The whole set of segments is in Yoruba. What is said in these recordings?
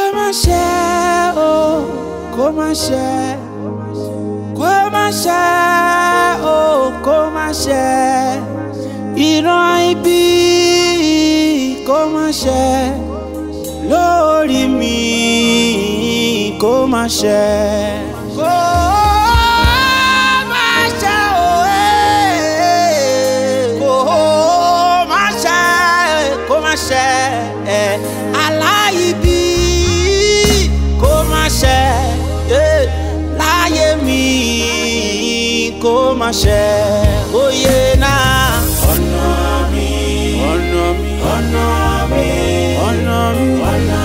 Kó má ṣe o, kó má ṣe, kó má ṣe o, kó má ṣe. Ìran ibi kó má ṣe lórí mi, kó má ṣe. Kó má ṣe o, kó má ṣe, kó má ṣe. Aláìbí kó má ṣe láyé mi, kó má ṣe. Oyè náà. Ọ̀nà mi, ọ̀nà mi, ọ̀nà mi, ọ̀nà mi, ọ̀nà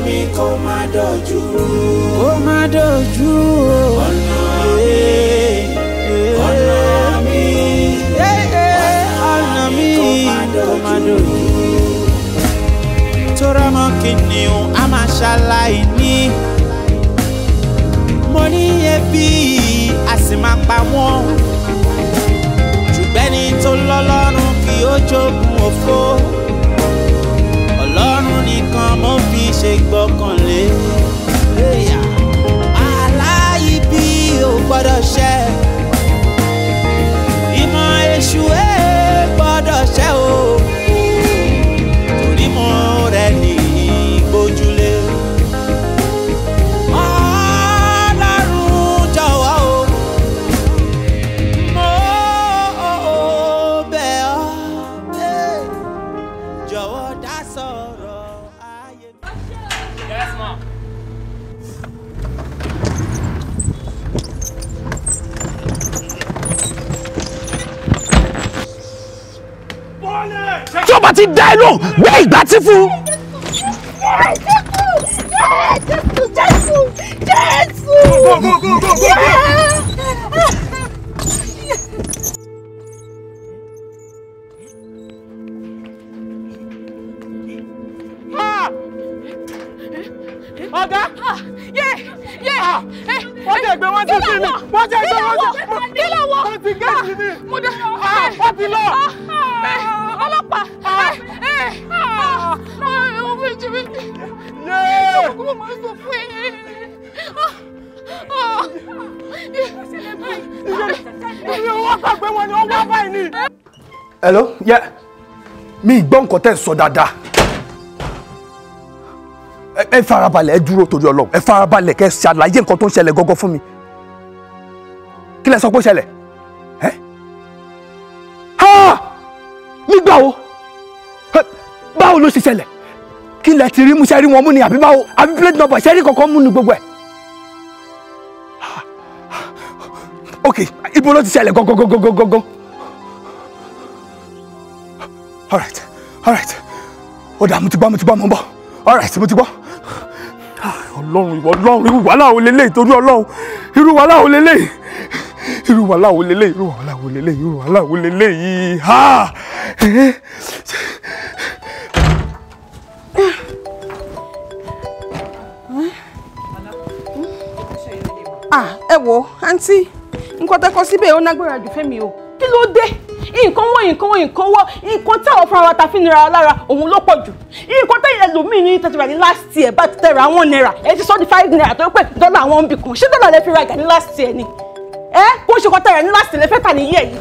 mi kó má dojú rú. Kó má dojú rú. Ọ̀nà mi, ọ̀nà mi, ọ̀nà mi kó má dojú rú. Tóra mọ́ kìnìún a máa ṣaláì ní. Mo ní ebi a sì máa pa wọ́n. Ṣùgbẹ́ni tó lọ́lọ́run kì ó jogún òfo. Ọlọ́run nìkan mo fi ṣe gbọ́kànlé. Aláìbí ò gbọ́dọ̀ ṣẹ. Ìmọ̀ èṣù ẹ̀ gbọ́dọ̀ ṣẹ o. Torí mo rẹ̀ ní gbójúlé. Ọlọ́run jọ̀wọ́ o. Mo bẹ̀ ọ́. Jọ̀wọ́ dá sọ̀rọ̀ ayé mi. Yes, ma. Tí o bá ti dá ẹ lóhùn, gbé ìgbà tí fún. Jésù, Jésù, Jésù. Go, go, go, go, go. Ọ̀gá! Wọ́n jẹ́ gbé wọ́n ti sí mi. Wọ́n jẹ́ gbé wọ́n ti. Kí ló wọ? Wọ́n ti géètì mi. Mo dé. Wọ́n ti lọ. Ọlọ́pàá. Ọmọ ìjì mi. Mo máa ń sọ fún ẹ. Iye owó gbàgbé wọn ni ó wá báyìí ni. Hello, yeah. Mi gbọ́ nǹkan tẹ́ ń sọ dáadáa. Ẹ farabalẹ̀, ẹ dúró torí Ọlọ́run. Ẹ farabalẹ̀ kẹ́ ṣàlàyé nǹkan tó ń ṣẹlẹ̀ gọ́gọ́ fún mi. Kí lẹ sọ pé ó ṣẹlẹ̀? Ẹ́ ha! Nígbà wo? Báwo ló ṣe ṣẹlẹ̀? Kí lẹ ti rí mú? Ṣe rí wọn mú ni àbí báwo? Àbí plate number ṣe rí kankan mú ni gbogbo ẹ̀? Ok, ibo ló ti ṣẹlẹ̀ gọ́gọ́gọ́gọ́gọ́? All right, all right. Ó dà, mo ti gbọ́, mo ti gbọ́, mo ń bọ̀. All right, mo ti gbọ́. Ọlọ́run, ìwọ Ọlọ́run, irú wàhálà wo leléyìí torí Ọlọ́run? Irú wàhálà wo leléyìí? Irú wàhálà wo leléyìí? Irú wàhálà wo leléyìí? Irú wàhálà wo leléyìí? Ha! Ah, ẹ wo, àǹtí, nǹkan tẹ́ kọ síbẹ̀ ó nágbára jù fẹ́mi o. Kí ló dé? Nǹkan wọ́n, nǹkan wọ́n, nǹkan wọ́n, nǹkan táwọn fúnra wa ta fi nira lára òun ló pọ̀ jù. Nǹkan tẹ́yìn ẹlòmíì ní tẹ́tí ní last year bá ti tẹ̀ra ₦1, ẹ ti sọ di ₦5 tó pé dọ́là àwọn ń bì kan. Ṣé dọ́là lẹ fi ra ìgà ní last year ni? Ẹ kó ṣe kọ́ tẹ̀ra ní last year lẹ fẹ́ tà ní year yìí.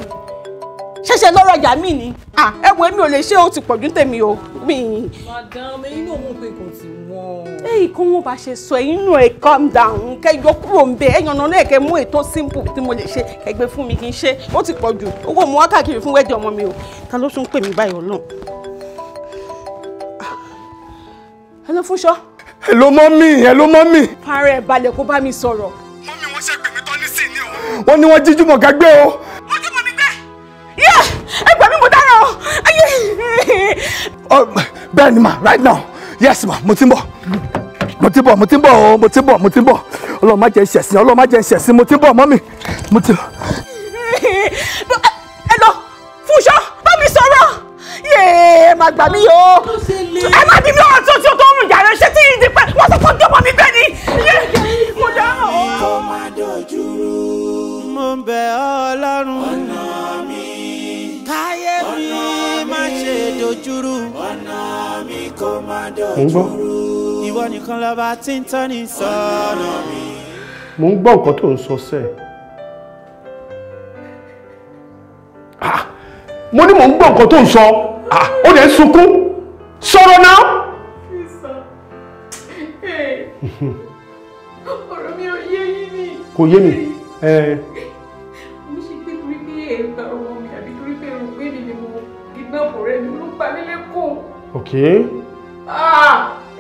Ṣẹ̀ṣẹ̀ lọ́rọ̀ ọjà mí ni. Ah, ẹ wo, èmi ò lè ṣe, ó ti pọ̀ jù tèmi o. Madam, ẹ̀yin náà mọ̀ pé kò tí wọ́n. Èyí kó wọ́n bá ṣe sọ, ẹ̀yin náà ẹ calm down, kẹ́ yọ kúrò ń bẹ, ẹ̀yàn náà kẹ́ mú ètò simple tí mo lè ṣe, kẹ́ gbé fún mi kí n ṣe, ó ti pọ̀ jù. Owó mo wá káàkiri fún wẹ́ẹ̀dì ọmọ mi o. Ta ló tún pè mí báyìí Ọlọ́run? Hello, Fúnṣọ́. Hello mọ́mí, hello mọ́mí. Fara ẹ̀ balẹ̀ kó bá mi sọ̀rọ̀. Mọ́mí, wọ́n ṣe pè mí tán nísìnyí o. Wọ́n ní wọ́n jí Jùmọ̀kẹ́ gbé o. Wọ́n jí mọ̀ mi gbé. Yẹ́ ẹ gbà mí, mo dára o. Bẹ́ẹ̀ ni ma, right now. Yes ma, mo ti ń bọ̀. Mo ti ń bọ̀, mo ti ń bọ̀ o, mo ti ń bọ̀, mo ti ń bọ̀. Ọlọ́run má jẹ́ n ṣẹ̀sín, Ọlọ́run má jẹ́ n ṣẹ̀sín, mo ti ń bọ̀ mọ́mí. Mo ti. Ẹ lọ, Fúnṣọ́, bá mi sọ̀rọ̀. Yéé, má gbà mí o. Ẹ má bí mi ọ̀rọ̀ tí o tó ń rùn jàre, ṣé tí yìí di pẹ́, wọ́n sọ fún ọmọ mi bẹ́ẹ̀ ni. Mo dáhùn o. Kó má dojú rú. Mo ń bẹ̀ Ọlọ́run. Ọ̀nà mi. Káyé mi má ṣe dojúrú. Ọ̀nà mi kó má dojúrú. Ìwọ nìkan lọ́ba tí ń tọ́ni sọ́nà mi. Mo ń gbọ́ nǹkan tó ń sọ sẹ́ẹ̀. Mo ní mò ń gbọ́ nǹkan tó ń sọ, ó dẹ̀ ń sunkún, sọ̀rọ̀ náà. Ọ̀rọ̀ mi ò yé yín ni. Kò yé mi. Mo ṣe pé torí pé ẹ̀ ń gba ọmọ mi àbí torí pé èrò pé mi ni mo kidnap ọ̀rẹ́ mi ló pa mí lẹ́kọ̀ọ́. Ok.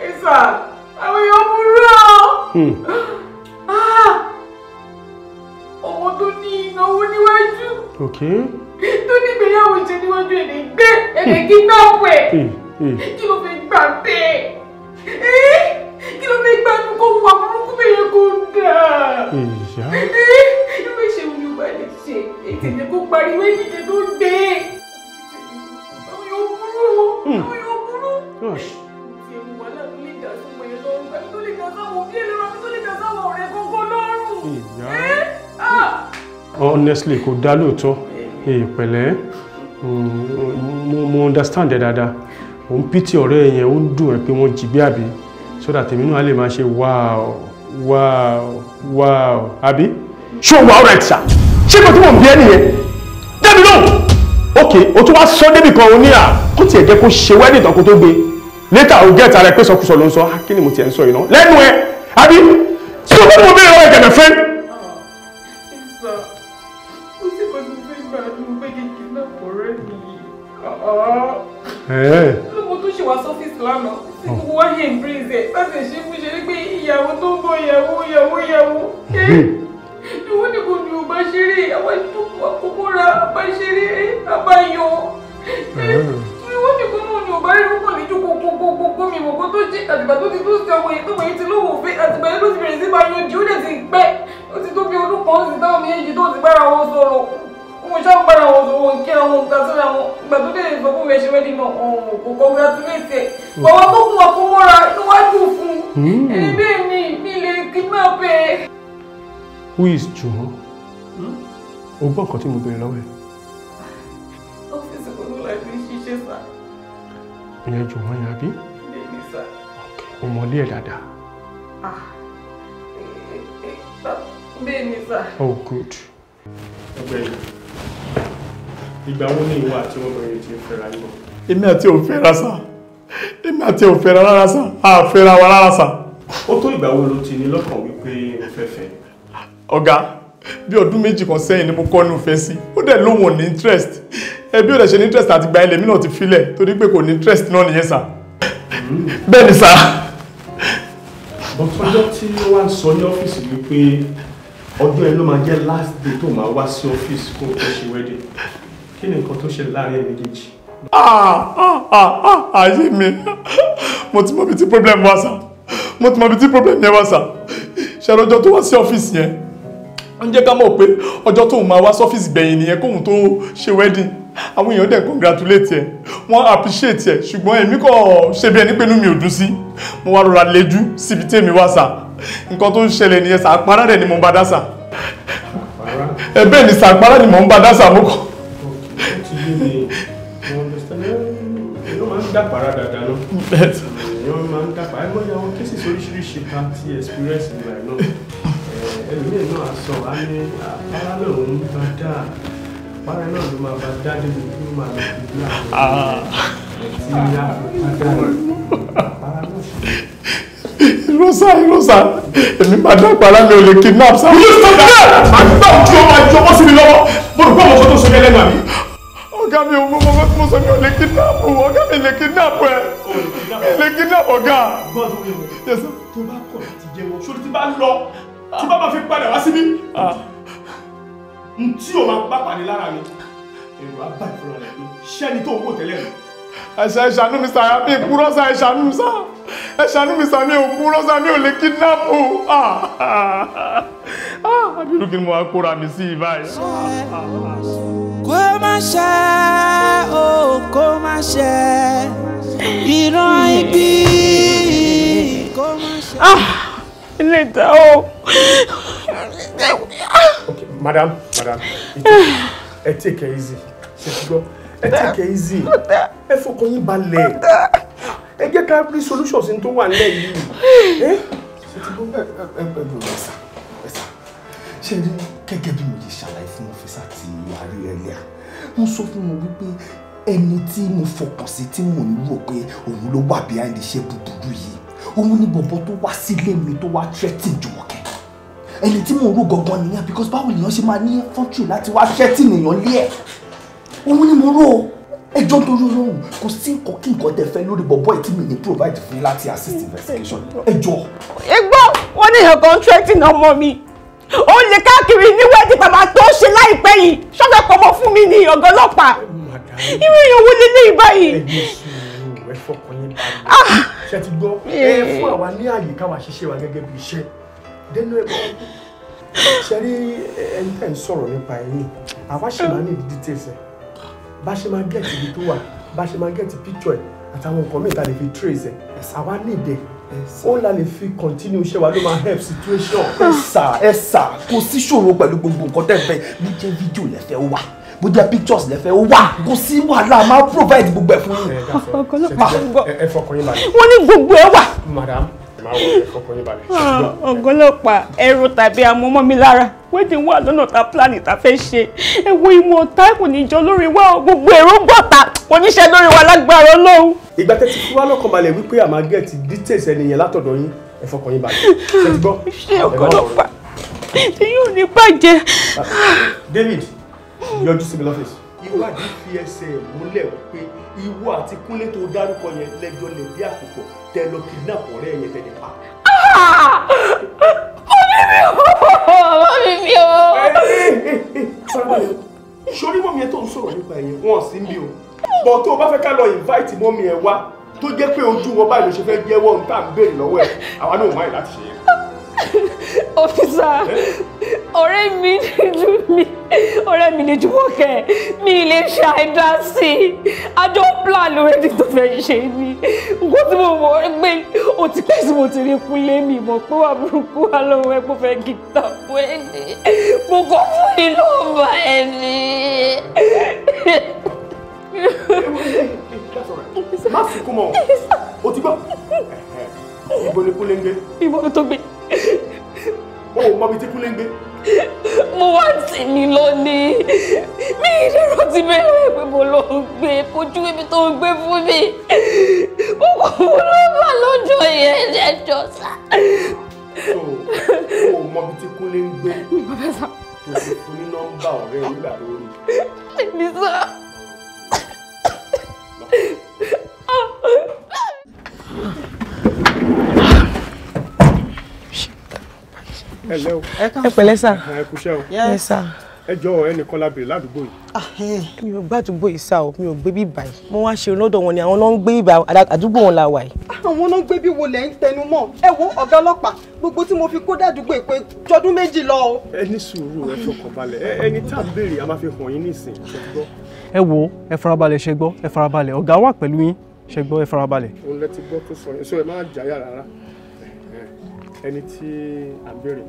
Ẹ̀sà, àwọn èèyàn burú ọ́. Ọmọ tó ní ìnáwó níwájú. Ok. Tó ní ìgbéyàwó ṣe níwájú ẹ̀ lè gbé ẹ̀ lè kidnap ẹ̀. Kí ló fi gbà bẹ́ẹ̀? Kí ló fi gbà kó wà burúkú bẹ́ẹ̀ yẹn kó dáa? Ìyá. Irú ìṣe wo ni o bá lè ṣe? Ètò ìjẹ́ kó pariwo ìdíje tó gbé. Àwọn yóò burú o. Àwọn yóò burú. Ti ewu wàhálà tó lè dà sọ́mọ yẹn lọ́rùn, àbí tó lè dà sáwọn òbí ẹ̀ lọ́rùn, àbí tó lè dà sáwọn ọ̀rẹ́ gógó lọ́rùn. Ìyá. Honestly, kò dá lóòótọ́. Pẹ̀lẹ́, mo understand ẹ dáadáa. Ò ń pity ọ̀rẹ́ yẹn, ó ń dùn ẹ́ pé wọ́n jí gbé àbí, so that èmi náà á lè máa ṣe wow wow wow àbí. Ṣé o wà ọ̀rẹ́ ṣá? Ṣé kò tí mò ń bí ẹ nìyẹn? Débi lóhùn. Ok, o tún wá sọ débi kan o ní à kó tiẹ̀ jẹ́ kó ṣe wedding tán kó tó gbé. Later o get ara ẹ pé sọkúsọ ló ń sọ, kí ni mo tiẹ̀ ń sọ yìí náà? Lẹ́nu ẹ, àbí? Ṣé o bá ní mo béèrè lọ́wọ́ ìkẹ̀mẹ̀ fẹ́? Lọ́mọ tó ṣe wá sọ́fíìsì lánàá tí gbogbo wa yẹn embrace ẹ̀ láti ṣe fún ṣe pé ìyàwó tó ń bọ̀ ìyàwó ìyàwó ìyàwó. Ìwọ nìkan ni ò bá ṣeré, àwọn ìdúkù àkókò ra bá ṣeré àbáyọ. Ìwọ nìkan náà ni ò bá rí rúkọ̀ lójú gbogbogbò mi mọ̀kọ́ tó jí àtìgbà tó ti tó sí ọmọ yìí tó mọ̀ yìí ti lóhùn òfin àtìgbà yẹn ló ti bẹ̀rẹ̀ sí máa yanjú ó dẹ̀ ti pẹ́ ó ti tó bí ọdún kan ó sì táwọn méjì tó ti bára wọn sọ̀rọ̀. Mo ṣáà ń bára wọn sọ̀rọ̀ wọn kíra wọn ta síra wọn ìgbà tó dé sọ fún mi ṣe wedding náà kò congratulate ẹ̀ bàbá tó kún wa kó mọ́ra inú wá dùn fún un ẹni bẹ́ẹ̀ ni mi lè kidnap ẹ. Who is Juwon? O gbọ́ nǹkan tí mo béèrè lọ́wọ́ ẹ̀. Ọ́fíìsì kan ló láti ṣiṣẹ́ sá. Ìyẹn Juwon yẹn àbí? Bẹ́ẹ̀ni sá. O mọ̀lé ẹ̀ dáadáa. Bẹ́ẹ̀ni sá. Oh good. Ọgbẹ́ni, ìgbà wo ni ìwọ àti ọmọbìnrin ti ń fẹ́ra yín bọ̀? Èmi àti ò fẹ́ra sá. Èmi àti ò fẹ́ra rárá sá. A fẹ́ra wa rárá sá. Ó tó ìgbà wo ló ti ní lọ́kàn wípé o fẹ́ fẹ́? Ọ̀gá, bí ọdún méjì kan sẹ́yìn ni mo kọ́ ní ìfẹ́ sí. Ó dẹ̀ lóun ò ní interest. Ẹbí ò dẹ̀ ṣe ní interest àti gba ilẹ̀ mi náà ti filẹ̀ torí pé kò ní interest náà nìyẹn sá. Bẹ́ẹ̀ ni sá. Bọ̀tọ́jọ́ tí ó wá ń sọ ní ọ́fíìsì wípé ọjọ́ ẹ ló máa jẹ́ last day tó máa wá sí ọ́fíìsì kó tó ṣe wedding. Kí ni nǹkan tó ṣe láàrin ẹ̀ méjèèjì? Ayé mi, mo ti mọ ibi tí problem wà sá. Mo ti mọ ibi tí problem yẹn wà sá. Ṣé ọjọ́ tó wá sí ọ́fíìsì yẹn? Ó ń jẹ́ ká mọ̀ pé ọjọ́ tóun máa wá sọ́fíìsì gbẹ̀yìn nìyẹn kóun tó ṣe wedding. Àwọn èèyàn dẹ̀ congratulate ẹ̀, wọ́n appreciate ẹ̀, ṣùgbọ́n èmi kò ṣe bí ẹni pé inú mi ò dùn sí. Mo wá rọra lejú síbi tí èmi wá sá. Nǹkan tó ń ṣẹlẹ̀ nìyẹn sá, àpárá rẹ̀ ni mo ń bá dá sá. Ẹ bẹ́ẹ̀ ni sá, àpárá ni mo ń bá dá sá, mo kọ́. Ó ti yé mi, mo understand. Èèyàn máa ń dàpárá dáadáa náà. Èèyàn máa ń dàpárá. Ẹ mọ̀ àwọn cases oríṣiríṣi kan tí experience nígbà náà. Ẹlòmíì náà sọ á ní àpárá náà ń bá dá. Àpárá náà ló máa bá dá débi kí ó máa lọ fi bí àwọn tí a fi padà àpárá náà. Ìrọ́sà, ìrọ́sà, èmi máa dá àpárá mi ò lè kidnap sá. Will you stop there? Màá gbà ojú ọmọ àjọ ọmọ sí mi lọ́wọ́. Mo rò pé ọmọ kan tó sọ yẹn lẹ́nu àbí. Ọ̀gá mi ò mọ ọmọ tí mo sọ mi ò lè kidnap o, ọ̀gá mi lè kidnap ẹ. Mi lè kidnap ọ̀gá. Yes sir. Tó bá kọ̀ láti jẹ́wọ́, ṣó ti bá lọ, tí bá máa fi padà wá síbí. N tí o máa bá pàdé lára mi, ẹ̀rù á bá ìfúnra rẹ̀ pé ṣẹ́ni tó ń wò tẹ́lẹ̀ rẹ̀. Ẹ̀ṣẹ̀ ṣàánú mi sá, mi kúrọ́ sá, ẹ ṣàánú mi sá. Ẹ ṣàánú mi sá, mi ò kúrọ́ sá, mi ò lè kidnap o. Àbírú kí ni mo wá kóra mi sí báyìí? Kó má ṣe o, kó má ṣe ìran ibi, kó má ṣe. Ilé ìta o. Okay, madam, madam, ẹ take it easy. Ṣé ti gbọ́? Ẹ take it easy. Ẹ fọkàn yín balẹ̀. Ẹ jẹ́ ká rí solution sí tó wà nílẹ̀ yìí. Ẹ ṣe rí gẹ́gẹ́ bí mo ṣe ṣàlàyé fún ọ́fíìsà tí a rí ẹlẹ́à, mo sọ fún wọn wípé ẹni tí mo fọkàn sí tí mò ń rò pé òun ló wà behind iṣẹ́ búburú yìí, òun ni bọ̀bọ̀ tó wá sílé mi tó wá threatening Jùmọ̀kẹ́. Ẹni tí mò ń rò gangan nìyẹn, because báwo lèèyàn ṣe máa ní fortune láti wá threatening èèyàn lé ẹ̀? Òun ni mo rò ó. Ẹjọ́ nítorí Ọlọ́run, kò sí nǹkan kí nǹkan tẹ fẹ́ lórí bọ̀bọ̀ yìí tí mi ní provide fún yín láti assist investigation. Ẹjọ́. Ẹgbọ́n wọn ní èèyàn kan threatening ọmọ mi. Ó lè káàkiri ní wẹ́ẹ̀dì bàbá tó ṣe láìpẹ́ yìí, ṣọ́fẹ́ pọ̀mọ́ fún mi ní ọ̀gá ọlọ́pàá. Irú èèyàn wo leléyìí báyìí? Ẹ ní sùúrù, ẹ fọkàn yín balẹ̀. Ṣé ti gbọ́? Ẹ fún àwa ní àyè káwa ṣiṣẹ́ wa gẹ́gẹ́ bí iṣẹ́. Dẹ́nu ẹ̀ bọ́. Ṣé rí ẹni tẹ́ ń sọ̀rọ̀ nípa ẹ̀yìn? Àwa ṣì máa ní details ẹ̀. Bá ṣe máa get ibi tó wà, bá ṣe máa get picture ẹ̀ àtàwọn nǹkan míì tá lè fi trace ẹ̀. Àwa ní ìdẹ. Ó la lè fi continue iṣẹ́ wa ló máa help situation. Ẹ sà, kò sí ṣòro pẹ̀lú gbogbo nǹkan tẹ́ fẹ́. Bó jẹ́ fídíò lẹ́fẹ̀ẹ́ ó wà, bó jẹ́ pictures lẹ́fẹ̀ẹ́ ó wà, kò sí wàhálà, máa provide gbogbo ẹ̀ fún yín. Ẹ fọkàn yín balẹ̀. Wọ́n ní gbogbo ẹ̀ wà. Madam, ẹ máa wọ ẹ fọkàn yín balẹ̀. Ọ̀gá ọlọ́pàá, ẹrù tàbí amọ́mọ́ mi lára, wedding wà lọ́nà tá plan tá fẹ́ ṣe. Ẹ wo ìmọ̀ ọ̀tá kò ní jọ lórí wa, gbogbo èrò gbọ̀ta kò ní ṣe lórí wa lágbára Ọlọ́run. Ìgbà tẹ́ ti fi wá lọ́kàn balẹ̀ wípé a máa get details ẹni yẹn látọ̀dọ̀ yín, ẹ fọkàn yín balẹ̀. Ṣé ti gbọ́? Ṣé ọ̀gá ọlọ́pàá tí yóò ní bàjẹ́? David, yọjú sí mi lọ́fíìsì. Ìwádìí fi ẹsẹ̀ múlẹ̀ wípé ìwọ àti Kúnlé tó dárúkọ yẹn lẹ́jọ́ lè dé àkókò tẹ lọ kidnap ọ̀rẹ́ yẹn tẹ̀lé pa. Mọ́mí mi o! Sori mọ́mí ẹ tó ń sọ̀rọ̀ nípa ẹ̀yẹn, wọ́n sì ń bí o. Bọ̀ tó o bá fẹ́ ká lọ invite mọ́mí ẹ wá tó jẹ́ pé ojú wọn báyìí ló ṣe fẹ́ jẹ́wọ́ ohun tá à ń béèrè lọ́wọ́ ẹ̀, àwa náà ò máa láti ṣe yẹn. Ọ́físà, ọ̀rẹ́ mi níjú mi, ọ̀rẹ́ mi ní Jùmọ̀kẹ́, mi lè ṣe àìdá sí i. Àjọ plan lórí tó fẹ́ ṣe ni. Nǹkan tí mo mọ̀ ọ́ pé o ti pẹ́ sí mo ti rí Kúnlé, mi mọ̀ pé wà burúkú wà lọ́wọ́ ẹ kó fẹ́ gíta fún ẹ ní. Mo kàn fún ní nọ́mbà ẹ ní. Má sunkún mọ́, o ti gbọ́. Ibo ni Kúnlé ń gbé? Ibo tó gbé. O ò mọ ibi tí Kúnlé ń gbé. Mo wá tì mí lónìí. Mi ìdúró ti bẹ̀rẹ̀ pé mo lọ gbé kojú ibi tó ń gbé fún mi. Mo kò mú nọ́mbà lọ́jọ́ yẹn ẹjọ́ sá. So, o ò mọ ibi tí Kúnlé ń gbé. Tó ti fún ní nọ́mbà ọ̀rẹ́ nígbà tó rí. Mi sá. Ẹ pẹ̀lẹ́ sà. Ẹ kúṣẹ́ o. Yes sà. Ẹ jọ̀ọ́ ẹnìkan la béèrè ládùúgbò yìí. Mi ò gbàdúgbò yìí sá o, mi ò gbé bí báyìí. Mo wá ṣe lọ́dọ̀ wọn ni àwọn náà ń gbé ibà àdúgbò wọn la wà yìí. Àwọn náà ń gbé bí wo lẹ̀ ń tẹnu mọ́. Ẹ wo ọ̀gá ọlọ́pàá, gbogbo tí mo fi kó dàdúgbò ìpè jọdún méjì lọ o. Ẹ ní sùúrù, ẹ fọkàn balẹ̀. Ẹni tá à ń béèrè a máa fi hàn yín nísìn, ṣe ti gbọ́. Ẹ wo, ẹ farabalẹ̀ ṣe gbọ́, ẹ farabalẹ̀, ọ̀gá wà pẹ̀lú yín, ṣe gbọ́, ẹ farabalẹ̀. Òun lẹ ti gbọ́ tó sọ yẹn, so ẹ má jáyà rárá. Ẹni tí à ń béèrè.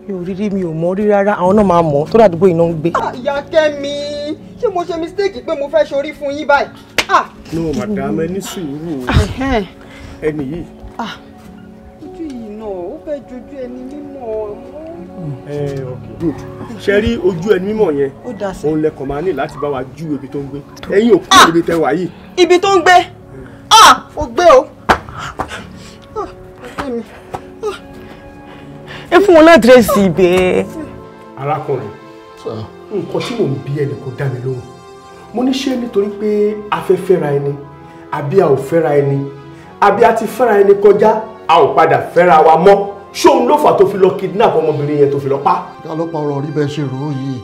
Mi ò rí rí, mi ò mọ̀ rí rárá, àwọn náà máa mọ̀ tó dàdúgbò yìí náà ń gbé. Ìyá Kẹ́mi, ṣé mo ṣe mistake pé mo fẹ́ ṣorí fún yín báyìí? No madam, ẹ ní sùúrù ẹni yìí. Ojú yìí náà, ó fẹ́ jojú ẹni mímọ́. Ok, good. Ṣé rí ojú ẹni mímọ́ yẹn? Òun lẹkọ̀ọ́ máa ní láti bá wa jú ibi tó ń gbé. Ẹ̀yin ò kú ibi tẹ wà yìí. Ibi tó ń gbé? Ó gbé o. Ẹ fún wọn ládírẹ́sì ibẹ̀. Arákùnrin, nǹkan tí mò ń bi ẹnì kò dá mi lóhùn. Mo ní ṣé nítorí pé a fẹ́ fẹ́ra ẹni, àbí a ò fẹ́ra ẹni, àbí a ti fẹ́ra ẹni kọjá, a ò padà fẹ́ra wa mọ́. Ṣóun ló fà tó fi lọ kidnap ọmọbìnrin yẹn tó fi lọ pa? Ọlọ́pàá, ọ̀rọ̀ rí bẹ́ẹ̀ ṣe rò ó yìí.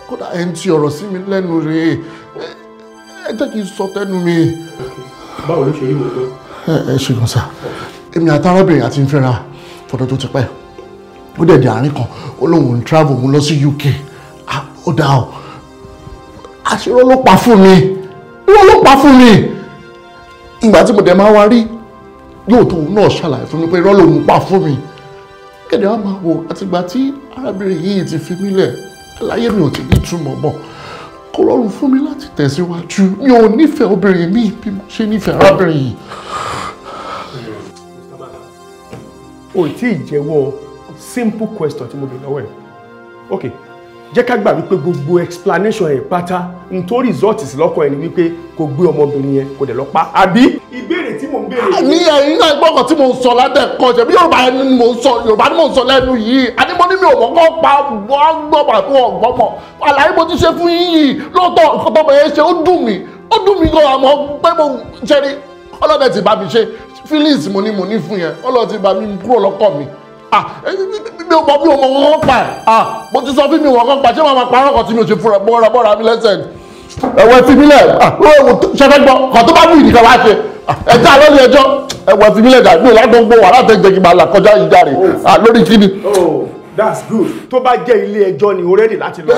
Kódà ẹ̀ ń ti ọ̀rọ̀ sí mi lẹ́nu rèé. Ẹ jẹ́ kí n sọ tẹ́nu mi. Báwo ló ṣe rí mo gbọ́? Ẹ ṣe gan sa. Èmi àti arábìnrin àti ń fẹ́ra fọdọ́ tó ti pẹ́. Ó dẹ̀ di àárín kan, ó lóun ń travel òun lọ sí UK. Ó dáa o. Àṣírọ́ ló pa fún mi. Irọ́ ló pa fún mi. Ìgbà tí mo dẹ̀ máa wá rí, lóòótọ́ òun náà ṣàlàyé fún mi pé irọ́ lòun pa fún mi. Kẹ̀dẹ̀ á máa wò àtìgbà tí arábìnrin yìí ti fi mí lẹ̀, láyé mi ò ti ní ìtumọ̀ mọ́. Kò rọrùn fún mi láti tẹ̀síwájú. Mi ò nífẹ̀ẹ́ obìnrin mi bí mo ṣe nífẹ̀ẹ́ arábìnrin yìí. O tí ì jẹ́wọ́ simple question tí mo bèèrè lọ́wọ́ ẹ̀. Ok, jẹ́ ká gbà wípé gbogbo explanation ẹ̀ pátá n tó result sí lọ́kàn ẹ̀ ni wípé kò gbé ọmọbìnrin yẹn kò dẹ̀ lọ pa, àbí? Ìbéèrè tí mò ń béèrè. Ní ẹ̀yin náà gbọ́kàn tí mò ń sọ látẹ̀kọ́ ṣe bí Yorùbá ni mò ń sọ, Yorùbá ni mò ń sọ lẹ́nu yìí. Àní mo ní mi ò mọ̀ kọ́ pa wọ́n gbọ́ pàtó ọ̀gbọ́mọ̀. Àlàyé mo ti ṣe fún yín yìí lóòótọ́ nǹkan tọ́mọ yẹn ṣe ó dùn mí. Ó dùn mí gan àmọ́ pé mo ṣe rí ọlọ́dẹ ti bá mi ṣe feelings mo ní fún yẹn ọlọ́dẹ ti bá mi kúrò lọ́kàn mi. Ah, mi ò mọ̀ wọ́n pa ẹ̀. Ah, mo ti sọ fún mi wọ́n kan pa ṣé màá máa parọ́ kan tí mi ò ṣe fúnra bọ́ra bọ́ra mi lẹ́sẹ̀ ni. Ẹ̀wọ̀ fi mí lẹ̀, ṣe fẹ́ gbọ́, kan tó bá wù ìdíkan wá ṣe. Ẹ̀já lórí ẹjọ́, ẹ̀wọ̀ fi mí lẹ̀ dàbí òlàgbọ̀ngbò wà láti ẹ̀jẹ̀ kí n máa là kọjá yìí járe. Ah, lórí kíni. Oh, that's good. Tó bá jẹ́ ilé ẹjọ́ ni o ready láti lọ.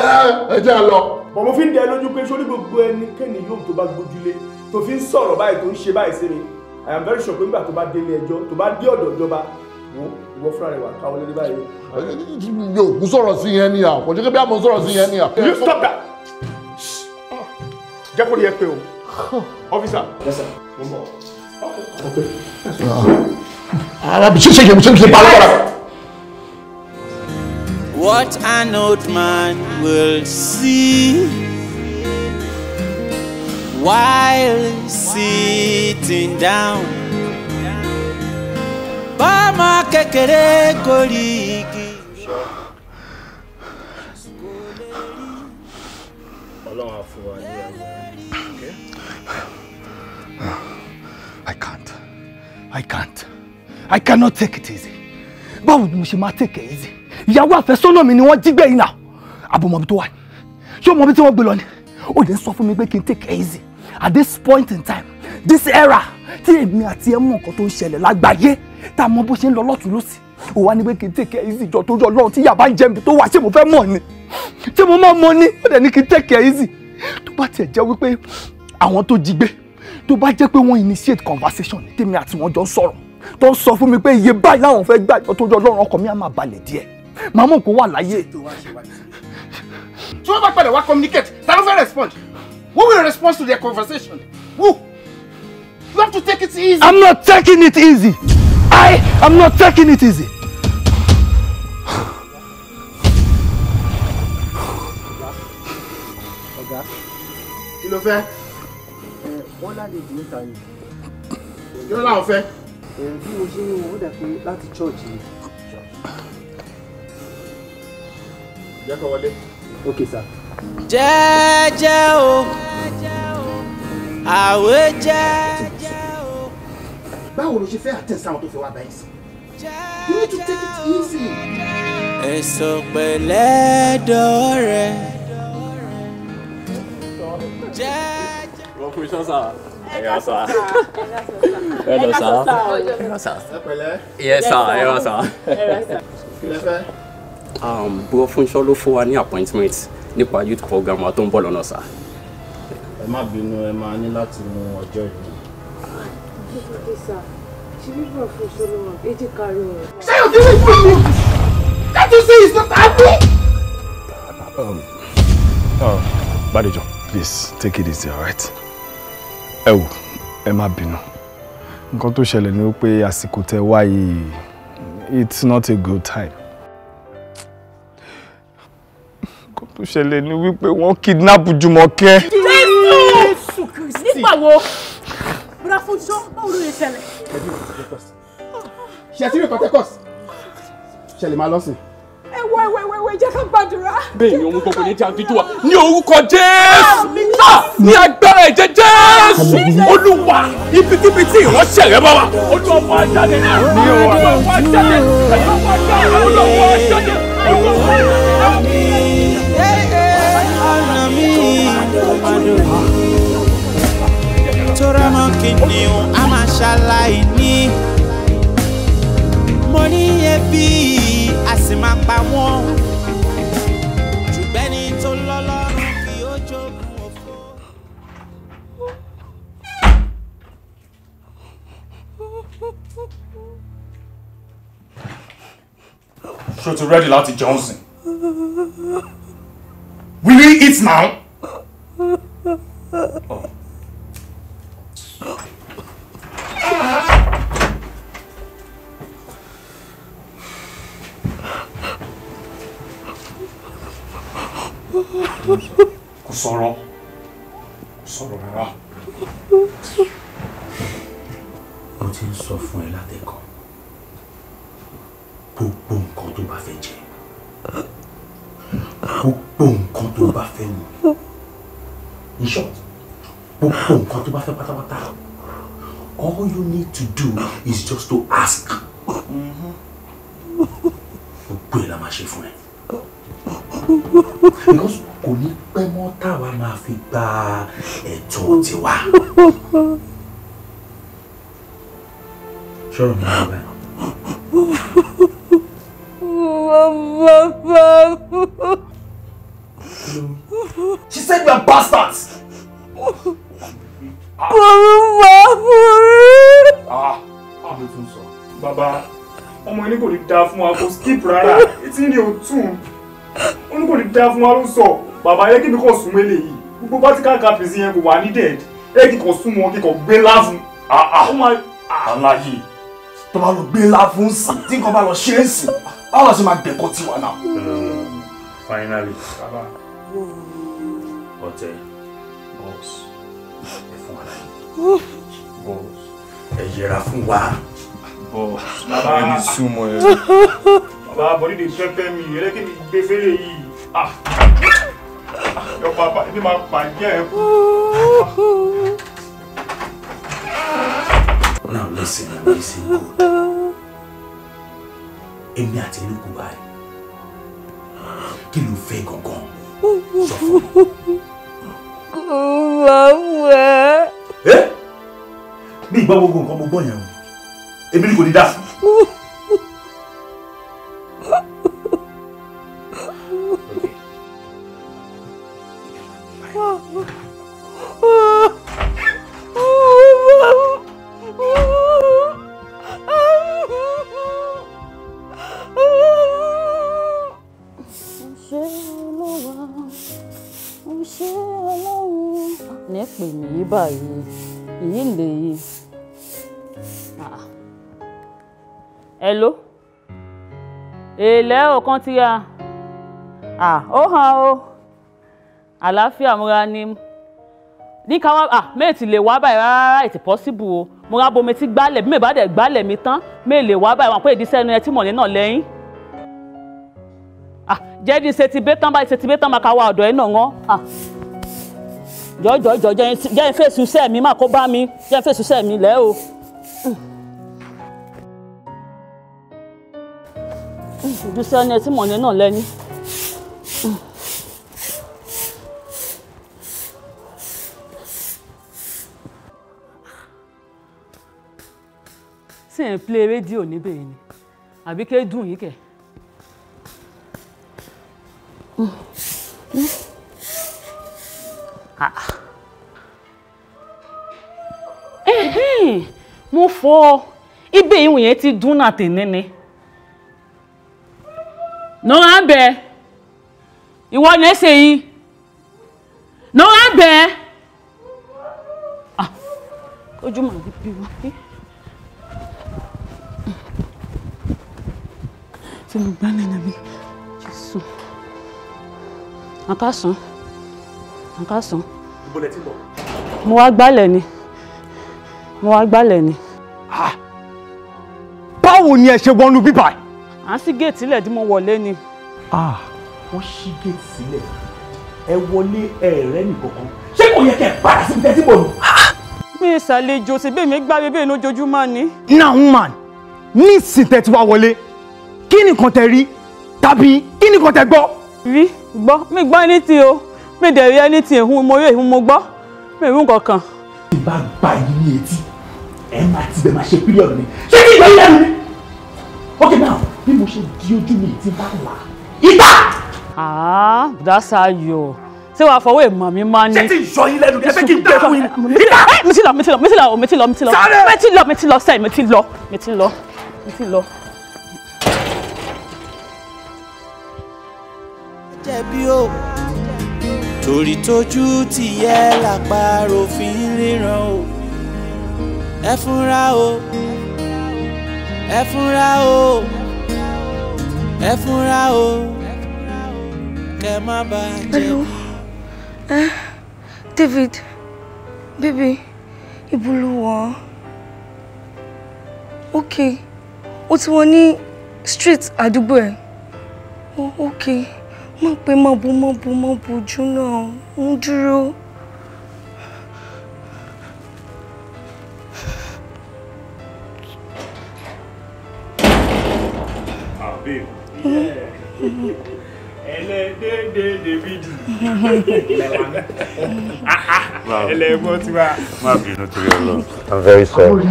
Ẹ jẹ́ lọ. Bọ̀ mo fi ń dẹ lójú pé sórí gbogbo ẹnikẹ́ni yóò tó bá gbójúlé tó fi ń sọ̀rọ̀ báyìí tó ń ṣe báyìí sí mi. I am very sure pé nígbà tó bá dé ilé ẹjọ́ tó bá dé ọ̀dọ̀ ìjọba ìwọ fúnra rẹ̀ wà káwọ́ lórí báyìí. Yóò kú sọ̀rọ̀ sí yẹn ni à, kò jẹ́ kí bí àmọ́ sọ̀rọ̀ sí yẹn ni à. You stop that! Jẹ́ kó rí ẹ pé o. Officer. Yes, sir. Mo ń bọ̀. Arábì ṣe ṣe ṣe pa lọ́wọ́. What an old man will see while sitting down. Bọ́mọ kékeré kò rí igi. Ọlọ́run á fún wa ní ayọ̀. I cannot take it easy. Báwo ni mo ṣe máa take it easy? Ìyàwó àfẹ́sọ́nà mi ni wọ́n jí gbé yìí náà. Àbò mọ̀bí tó wà ní. Ṣé o mọ̀bí tí wọ́n gbé lọ ni? Ó lè sọ fún mi pé kí n take it easy. At this point in time, this era, tí èmi àti ẹ mọ̀ nǹkan tó ń ṣẹlẹ̀ lágbàáyé, tá a mọ bó ṣe ń lọ lọ́tùn lósì. Ó wá ní pé kí n take it easy jọ tó jọ lọ́run tí yàrá ń jẹ́ mi tó wà ṣé mo fẹ́ mọ̀ ni? Ṣé mo máa mọ̀ ni? Ó dẹ̀ ní kí n take it easy. Tó bá tiẹ̀ jẹ́ wípé àwọn tó jí gbé, tó bá jẹ́ pé wọ́n initiate conversation ní tèmi àti wọn jọ ń sọ̀rọ̀, tó ń sọ fún mi pé iye báyìí láwọn fẹ́ gbà jọ tó jọ lọ́run ọkàn mi á máa balẹ̀ díẹ̀. Màá mọ̀ kó wà láyé. Tí wọ́n bá padà wá communicate, ta ló fẹ́ respond? Who will respond to their conversation? Who? You have to take it easy. I'm not taking it easy. I am not taking it easy. Ọ̀gá. Kí ló fẹ́? Wọ́n lálejò níta ni. Kí ló láwọn fẹ́? Bí mo ṣe ń wọ́n dà pé láti church ni. Jẹ́ kó wọlé. Okay, sir. Jẹ́jẹ́ o, àwẹ̀ jẹ́jẹ́ o. Báwo ló ṣe fẹ́ àtẹ̀sán àwọn tó fẹ́ wá báyìí sí? You need to take it easy. Ẹ̀sọ̀ pẹ̀lẹ́ dọ̀rẹ́. Wọ́n kú iṣẹ́ sá. Ẹ̀yà sá. Ẹ̀yà sá. Ẹ̀yà sá. Ẹ pẹ̀lẹ́. Yes sir, ẹ̀yà sá. Kí lẹ fẹ́? Bro Fúnṣọ́ ló fún wa ní appointment nípa youth program wa tó ń bọ̀ lọ́nà sá. Ẹ má bínú, ẹ máa ní láti mú ọjọ́ yìí. Ṣé o ti rí fún mi? Can't you see it's not happening? Bádéjọ, please take it easy, all right? Ẹ wò, ẹ má bínú. Nǹkan tó ṣẹlẹ̀ ni pé àsìkò tẹ wá yìí, it's not a good time. Nǹkan tó ṣẹlẹ̀ ni wípé wọ́n kidnap Jùmọ̀kẹ́. Jésù Kristi! Nígbà wo? Bùrọ̀ Fúnṣọ́, báwo ló lè ṣẹlẹ̀? Ṣé ti rí Pentecost? Ṣé lè máa lọ sìn? Ẹ wọ ẹ wọ ẹ wọ ẹ jẹ́ ká gbàdúrà. Bẹ́ẹ̀ ni ohun gbogbo ní jẹ́ àdúgbò wa ní orúkọ Jésù ní agbára ẹ̀jẹ̀ Jésù Olúwa ibikíbi tí ìránṣẹ́ rẹ bá wà Olúwa wá jáde Olúwa wá jáde Olúwa wá jáde Olúwa wá jáde Olúwa wá jáde. Ọ̀nà mi tóra mọ́ kìnìún a máa ṣaláì ní. Mo ní ebi a sì máa pa wọ́n. Ṣùgbọ́n ẹni tó lọ́lọ́run kì ó jogún òfo. Ṣé o ti ready láti jẹun sìn? Will you eat now? Kò sọ̀rọ̀. Kò sọ̀rọ̀ rárá. Mo ti ń sọ fún ẹ látẹ̀kọ́. Gbogbo nǹkan tó bá fẹ́ jẹ, gbogbo nǹkan tó bá fẹ́ mu, in short, gbogbo nǹkan tó bá fẹ́ pátápátá, all you need to do is just to ask. Gbogbo ẹ̀ la máa ṣe fún ẹ. Because kò ní pẹ́ mọ́ táwa máa fi gba ẹ̀tọ́ tiwa. Ṣọ́rọ̀ mi náà báyìí. She said we are bastards. Bàbá, ọmọ yìí kò ní dáa fún wa, kò skip rárá, etí ní òtún. Ó ní kò ní dáa fún wa ló sọ. Bàbá yẹ kí mi kàn súnmọ́ eléyìí. Gbogbo vertical capis yẹn kò wà ní dead. Ẹ kí kàn súnmọ́ kí kàn gbé láfún. Aláyé, tó bá lọ gbé láfún sí, tí nǹkan bá lọ ṣe é sí, báwo la ṣe máa gbẹ̀kọ́ tiwa náà? Finally. Ọ̀tẹ̀, boss, ẹ fún wa láyé. Boss, ẹ yẹra fún wa. Boss, ẹni súnmọ́ ẹ. Bàbá, bọ́dí lè pẹ́pẹ́ mi, ẹ lẹ́kí mi gbé fẹ́lẹ̀ yìí. Yọ bàbá, ẹbí máa pàjẹ́ ẹ kú. Now listen and listen good. Èmi àti Olúkú báyìí. Kí ló fẹ́ gangan? Sọ fún mi. Bàbá. Bí ìgbà gbogbo nǹkan mo gbọ́ yẹn o, èmi ni kò ní dá fún. Ní pè mí yí báyìí, èyí lè yí. Hello? Èlẹ́ ọ̀kan tí a. Ó hàn o. Àlàáfíà múra ni. Ní ká wá, méè ti lè wá báyìí rárá, it's possible o. Mo ra bomi tí gbálẹ̀, bí mi bá dẹ̀ gbálẹ̀ mi tán, méè lè wá báyìí, wọn pé ìdí sẹ́nu ẹ tí mọ̀lẹ́ náà lẹ́yìn. Jẹ́ ní ṣe ti bẹ́ tán báyìí, ṣe ti bẹ́ tán máa ka wá ọ̀dọ̀ ẹ náà wọ́n. Jọ̀jọ̀jọ̀ jẹ́ ìfèsù sẹ́ mi má kó bá mi, jẹ́ ìfèsù sẹ́ mi lẹ́ o. Ìdúsẹ́ ẹni tí mọ̀lẹ́ náà lẹ́ni. Ṣé ẹ̀ ń play rédíò níbẹ̀ ni? Àbí ké dùn yìí kẹ̀? Mo fọ ibẹ̀ ìwọ̀n yẹn ti dún náà tèmi ni. Nọ́ra ń bẹ, ìwọ ni ẹ ṣe yìí. Nọ́ra ń bẹ. Ojú màá bí wá. Tí mo gbá nínú mi, Jésù. Àkásán, àkásán. Ibo lẹ ti ń bọ̀? Mo wá gbálẹ̀ ni. Mo wá gbálẹ̀ ni. Báwo ni ẹ ṣe wọnú bíbá? À ń ṣí géètì sílẹ̀ tí mo wọlé ni. Wọ́n ṣí géètì sílẹ̀. Ẹ wọlé ẹ̀rẹ́ nìkankan. Ṣé kò yẹ kẹ́ ẹ padà síbi tẹ́tí bọ̀ ni? Mi ìsàlejò sí bẹ́ẹ̀ mi gbá bébè lójoojúmọ́ ni. Now man, nísìn tẹ́ ti wá wọlé, kí nìkan tẹ rí tàbí kí nìkan tẹ gbọ́? Rí gbọ́, mi gbọ́ anything o, mi dẹ̀ rí anything ìhun mo rí ìhun mo gbọ́, mi rí nǹkan kan. Tí bá gba yín ní etí, ẹ máa ti bẹ̀ máa ṣe píríọ̀dù ni. Ṣé kí ìgbà yín lẹ́nu ni? Okay now, bí mo ṣe di ojú mi tí bá là ìta. Bùdá Ṣayọ̀, ṣé wàá fọwọ́ ìmọ̀ mi máa ní. Ṣé tí ìyọ yín lẹ́nu ni? Ẹ fẹ́ kí n gbé fún yín. Ìta! Mi ti lọ, mi ti lọ, mi ti lọ, mi ti lọ, mi ti lọ. Sáré! Mi ti lọ, mi ti lọ, sẹ́yìn, mi ti lọ, mi ti lọ, mi ti lọ. Jẹ̀bi o, torí tójú ti yẹ lápárò fi ń ríran o. Ẹ fúnra o, ẹ fúnra o, ẹ fúnra o, Kẹ́ má bàa Hello. David, baby, ibo lo wà? Okay, ó ti wọ ní street àdúgbò ẹ̀. Oh, okay, má pé má bo má bo má bojú náà, ń dúró. Ah, babe. Yeah. David. Ẹlẹ́gbọ́n ti wá. Má bínú torí Ọlọ́run. I'm very sorry.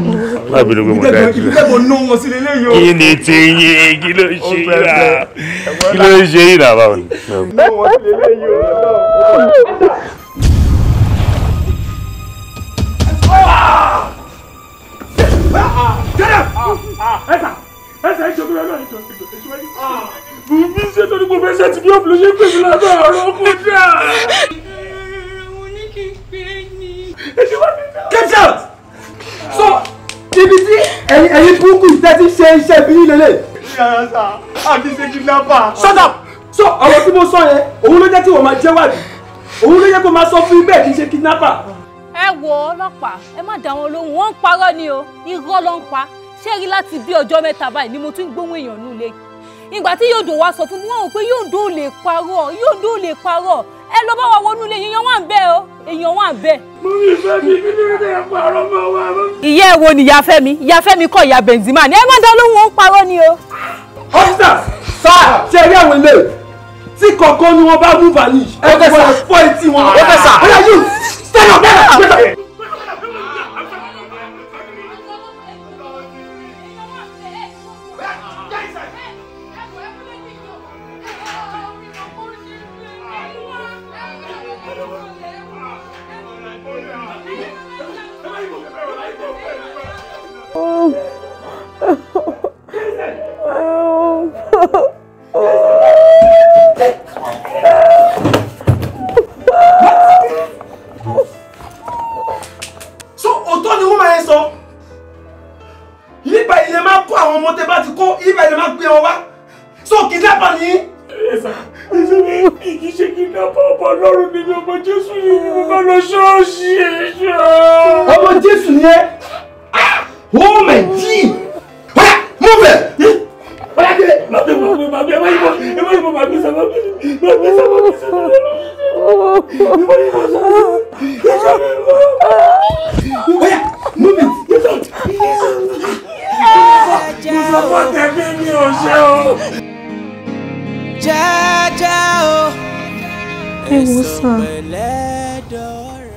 Má bínú pé mo dá ẹ jù. Ìbílẹ̀ kò ná wọn sí lélẹ́yìí o. Kí ni ti yín? Kí ló ṣe yín náà? Kí ló ṣe yín náà báwo ni? Ná wọn sí lélẹ́yìí o. Ẹsẹ̀ ìjọba náà ìjọba ìjọba mi ṣe torí mo fẹ́ ṣe ti bí òfin ló ṣe ń pè mí lábẹ́ ọ̀rọ̀ kò dáa. Get out! So, ibi tí ẹ̀yin burúkú ìtẹ́ ti ṣe iṣẹ́ bí yín lélẹ̀. Yàrá sá, àbí ṣe kidnapper. Shut up! So, ọ̀rọ̀ tí mo sọ yẹn, òun ló jẹ́ tí wọ́n máa jẹ́wàdì. Òun ló jẹ́ kó máa sọ fún bẹ́ẹ̀ kì í ṣe kidnapper. Ẹ wo ọlọ́pàá, ẹ má dá wọn lóhùn, wọ́n ń parọ́ ni o, irọ́ ló ń pa. Ṣé rí láti bí ọjọ́ mẹ́ta báyìí ni mo tún gbóhùn èèyàn nílé. Ìgbà tí Yòǹdó wá sọ fún mi, wọ́n rò pé Yòǹdó ò lè parọ́, Yòǹdó ò lè parọ́. Ẹ lọ bá wa wọnú ilé, èèyàn wà ń bẹ̀ o, èèyàn wà ń bẹ̀. Mo ní ìfẹ́ mi kí ni ẹ parọ́ mọ́ wa. Ìyá ẹ wo ni ìyá Fẹ́mi? Ìyá Fẹ́mi kọ́ ìyá Benzema ni, ẹ má dá lóhùn, ó ń parọ́ ni o. Officers, sir, ṣe rí àwọn ilé tí kọ̀ọ̀kan ni wọ́n bá mú vanish. Ẹ kò gbọ́dọ̀ fọ́ etí wọn. Okay, sir. Oya you stand up, stand up. So òótọ́ ni woman yẹn sọ. Ibà ilẹ̀ máa kó àwọn ọmọ tẹ bá ti kó, ibà ilẹ̀ máa gbé wọn wá. So kidnapper ni. Ẹ̀sà, kì í ṣe kidnapper, ọmọ Ọlọ́run ni mi, ọmọ Jésù ni mi, mo bá lọ ṣọ́ọ̀ṣì ẹ̀ṣọ́. Ọmọ Jésù ni ẹ́. Oh my G! Oya, move it! Oya, get it! Oya, move it! Ẹ wo sàn,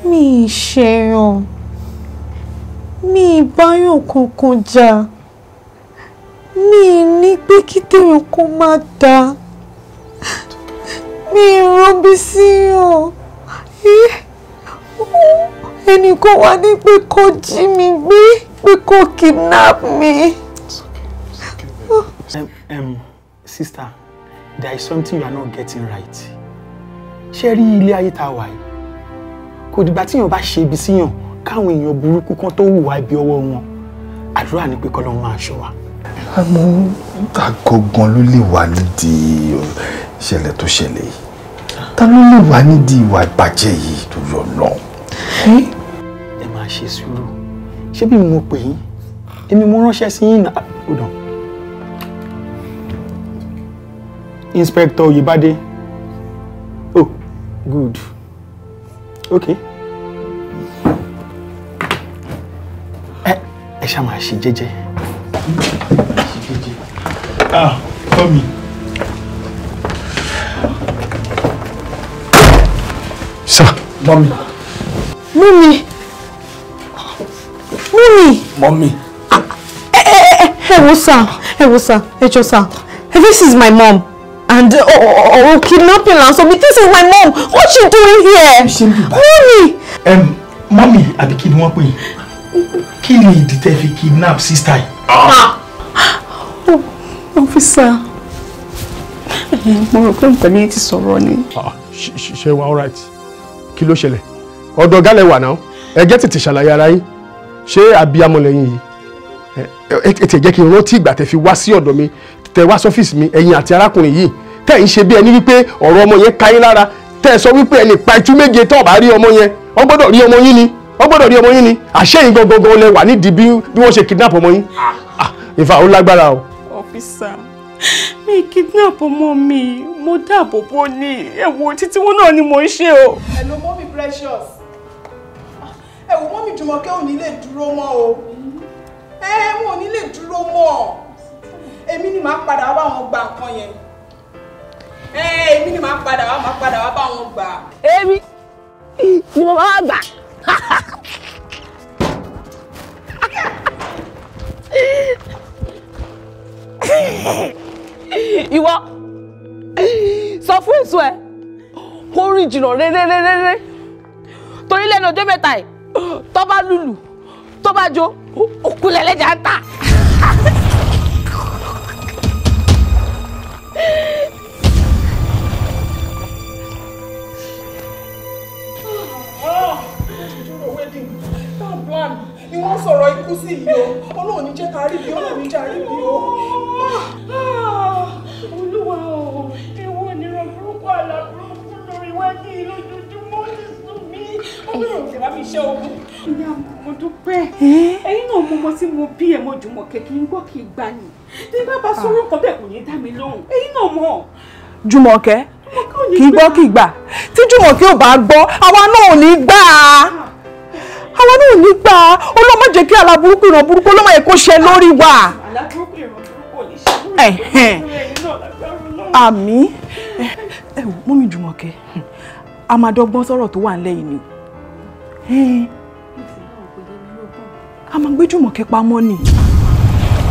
mi ì ṣẹ̀yàn, mi ì báyọ̀ kankan jà, mi ì ní pé kí tèèyàn kó má dáa, mi ì rọ́bí síyàn, ẹnìkan wà ní pé kó jí mi gbé, pé kó kidnap mi. Sister, there is something you are not getting right. Ṣé rí ilé ayé tá a wà yìí? Kò dìgbà tí èèyàn bá ṣe ibi síyàn káwọn èèyàn burúkú kan tó hùwà ibi ọwọ́ wọn. Àdúrà ni pé k'Ọlọ́run máa ṣọ́ wa. Àmọ́ ta gangan ló lè wà nídìí ìṣẹ̀lẹ̀ tó ṣẹlẹ̀ yìí? Ta ló lè wà nídìí ìwà ìbàjẹ́ yìí tó yọ náà? Ẹ máa ṣe sùúrù. Ṣé bí mo pè yín? Èmi mo ránṣẹ́ sí yín náà. Hold on. Inspector Oyèbádé. Oh, good. Okay. Ẹ ṣá máa ṣe jẹ́jẹ́. Ah, Tommy. Sir, mommy. Mummy. Mummy. Mommy. Ẹ wo sir, ẹ wo sir, ẹ jọ̀ọ́ sir. This is my mom. And kidnapping and so this is my mom. What's she doing here? Mommy. Mommy, àbí kí ni wọ́n pè yín? Kí ni ìdí tẹ́ fi kidnap sister yìí? Oh, officer. Mo rò pé nǹkan ní ti sọ̀rọ̀ ni. Ṣé wa all right? Kí ló ṣẹlẹ̀? Ọ̀dọ̀ ọ̀gá lẹ wà náà. Ẹ jẹ́ tètè ṣàlàyé ara yín. Ṣé abiyamọ lẹ́yìn yìí? Ẹ tẹ̀ jẹ́ kí n rántí ìgbà tẹ́ fi wá sí ọ̀dọ̀ mi, tẹ́ wá sọ́fíìsì mi, ẹ̀yin àti arákùnrin yìí Tẹ́ ń ṣe bí ẹni wípé ọ̀rọ̀ ọmọ yẹn ká yín lára, tẹ́ ẹ sọ wípé ẹ lè pa itú méje tó bá rí ọmọ yẹn, wọ́n gbọ́dọ̀ rí ọmọ yín ni, wọ́n gbọ́dọ̀ rí ọmọ yín ni. Àṣé yín gangan lẹ wà nídìí bí wọ́n ṣe kidnap ọmọ yín. Ìfà ó lágbára o. Officer, mi kidnap ọmọ mi, mo dáàbò bò ní ẹ̀wọ̀n títí wọn náà ni mo ń ṣe o. Hello, Mommy Precious. Ẹ wò Mommy Jùmọ̀kẹ́ ò ní lè dúró mọ́ o. Ẹ wọn ò ní lè dúró mọ́. Èmi ni màá padà wá bá wọn gba nǹkan yẹn. Èmi ni màá padà wá bá wọn gbà. Èmi ni mo máa gbà. Ìwọ sọ fún èso ẹ kó rìn jìnnà réréréré torí lẹ́nu ọjọ́ mẹ́ta yìí tó bá lùlù tó bá jó òkú lẹ́lẹ́jà ń tà. Ni wọ́n sọ̀rọ̀ ikú sí yìí o, Ọlọ́run ní jẹ́ ká rí bí, Ọlọ́run ní jẹ́ ká rí bí o. Olúwa o, ewu ìnira burúkú àlá burúkú lórí wájú lójoojúmọ́ ti sùn mí. Ọlọ́run ò bá mi ṣe ogun. Ìyá mo dúpẹ́. Ẹ̀yin náà mo mọ tí mo bí ẹ̀ mọ Jùmọ̀kẹ́ kí n gbọ́ kí n gbà ní. Tí bá bá sọ̀rọ̀ kan bẹ́ẹ̀ kò ní dá mi lóhùn. Ẹ̀yin náà mọ̀. Jùmọ̀kẹ́ kì í gbọ́ kì í gbà. Tí Jùmọ̀kẹ́ ò bá gbọ́, àwa náà ò ní gbà á. Àwa náà ò ní gbà á. Ọlọ́run má jẹ́ kí àlá burúkú ìran burúkú Ọlọ́run má jẹ́ kó ṣe lórí wa. Àlá burúkú ìran burúkú ò ní ṣe lórí wa. Àmín. Ẹ wò Mummy Jùmọ̀kẹ́, a máa dọ́gbọ́n sọ̀rọ̀ tó wà nílẹ̀ yìí ni. A máa gbé Jùmọ̀kẹ́ pamọ́ ni.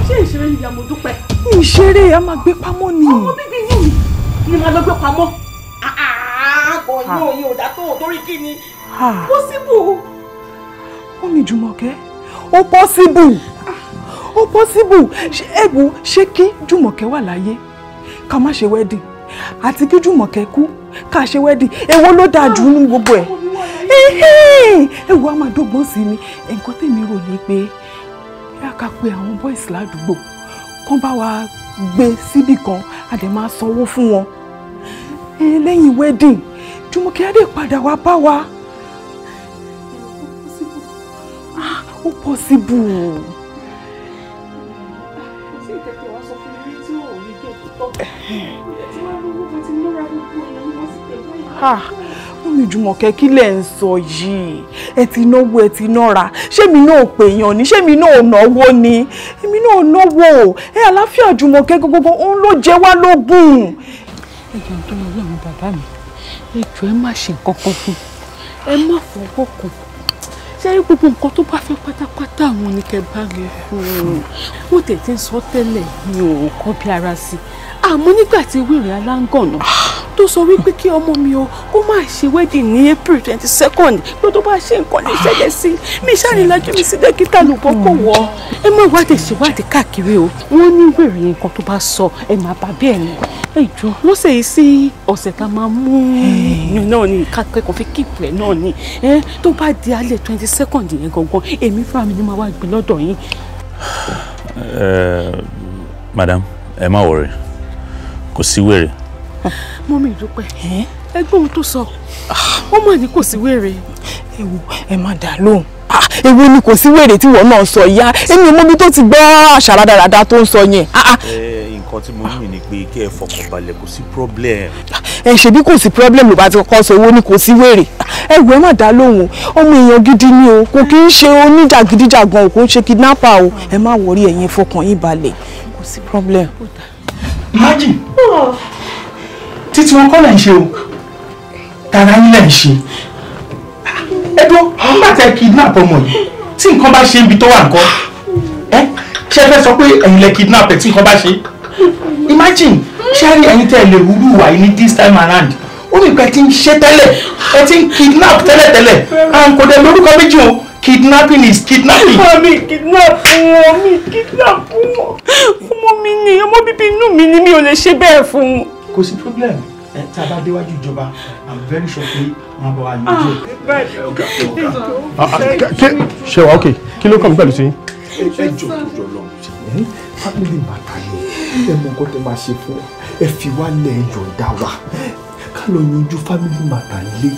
Ṣé ìṣeré ni ìyá mo dúpẹ́? Ìṣeré a máa gbé pamọ́ ni. Ọmọ bíbí inú mi ni màá lọ gbé pamọ́. Kò yóò yóò dá tó torí kí ni? Possible. Mummy Jùmọ̀kẹ́, ó possible. Ó possible. Ẹ wo ṣé kí Jùmọ̀kẹ́ wà láyé ká má ṣe wedding àti kí Jùmọ̀kẹ́ kú ká ṣe wedding, èwo ló dáa jù nínú gbogbo ẹ̀? Ẹ wo a máa dọ́gbọ́n sí ni. Nǹkan tèmi rò ní pé bí a ká pe àwọn boys ládùúgbò kán bá wa gbé síbì kan, a dẹ̀ máa sanwó fún wọn. Lẹ́yìn wedding Jùmọ̀kẹ́ á dẹ̀ padà wá bá wa. Ó possible. Mummy Jùmọ̀kẹ́, kí lẹ̀ ń sọ yìí? Ẹ ti náwó, ẹ ti nára. Ṣé mi náà pèèyàn ni? Ṣé mi náà náwó ni? Èmi náà náwó. Ẹ àlàáfíà Jùmọ̀kẹ́ gbogbo òun ló jẹ wá lógún. Ẹ jọ̀ọ́ tó lọ lọ́run bàbá mi, ẹ jọ̀ọ́ ẹ má ṣe nǹkan kan fún un, ẹ má fọwọ́ kàn. Ṣé gbogbo nǹkan tó bá fẹ́ pátápátá àwọn ni kẹ́ bá mi fún un? Wọ́n tẹ̀ ti ń sọ tẹ́lẹ̀ mi ò kọ́ bí ara sí i. Àmọ́ nígbà tí wèrè aláǹgànà tó sọ wípé kí ọmọ mi o kó má ṣe wedding ní April 22nd, pé tó bá ṣe nǹkan lè ṣẹlẹ̀ sí i, mi ṣànílájú mi sí dókítà lùbọ́ kò wọ́. Ẹ má wádìí ṣèwádìí káàkiri o, wọ́n ní wèrè nǹkan tó bá sọ ẹ má bà bẹ́ẹ̀ ni. Ẹ jọ̀ọ́ lọ́sẹ̀ yìí sí ọ̀sẹ̀ tá a máa mú náà ni kákẹ́kọ̀ọ́ fi kíìpù ẹ̀ náà ni tó bá di alẹ́ 22nd yẹn gangan, èmi fúnra mi ni màá wá gbé lọ́dọ̀ yín. Madam, ẹ má worry, kò sí wèrè. Mummy Dúpẹ́, ẹgbẹ́ ohun tó sọ, ó mà ní kò sí wèrè. Ẹ wo ẹ má dà lóhùn. Èwo ni kò sí wèrè tí wọ́n náà sọ ìyá? Èmi ò mọbi tó ti gbọ́ àṣà rádaràda tó ń sọ yẹn. Nǹkan tí mo ní ni pé kí ẹ fọkàn balẹ̀, kò sí problem. Ẹ ṣebí kò sí problem ló bá ti kọ́kọ́ sọ owó ni kò sí wèrè. Ẹ wo ẹ má dá lóhùn, ọmọ èèyàn gidi ni o, kò kí ń ṣe oníjàgídíjàgan o, kò ń ṣe kidnapper o. Ẹ má wọrí, ẹ̀yin fọkàn yín balẹ̀, kò sí problem. Imagine títí wọn kọ́ lẹ̀ ń ṣe o, tara yín lẹ̀ ń ṣe. Ẹ dúró, nígbà tẹ kidnap ọmọ yìí, tí nǹkan bá ṣe ibi tó wà nǹkan, ẹ ṣe fẹ́ sọ pé ẹ̀yin lẹ kidnap ẹ̀ tí nǹkan bá ṣe? Imagine, ṣé rí ẹ̀yin tẹ́ lè wúrú wà yìí ní this time around, ó ní pé ti ń ṣe tẹ́lẹ̀, ẹ ti ń kidnap tẹ́lẹ̀tẹ́lẹ̀, à ń kò dé lórúkọ méjì o. Kidnapping is kidnapping. Mi kidnap wọn, mi kidnap wọn. Ọmọ mi ni, ọmọ bíbí inú mi ni, mi ò lè ṣe bẹ́ẹ̀ fún un. Kò sí problem. Ẹ tá a bá déwájú ìjọba, I'm very sure pé wọ́n bá wa yanjú ẹ̀. Ṣé wàá okay? Kí ló kàn mí pẹ̀lú sí? Ẹ jọ tó jọ lọ, family matter ni, ẹ mọ nǹkan tó máa ṣe fún wa. Ẹ fi wá lẹ̀, yọ̀ǹda wa ká lọ yanjú family matter lé.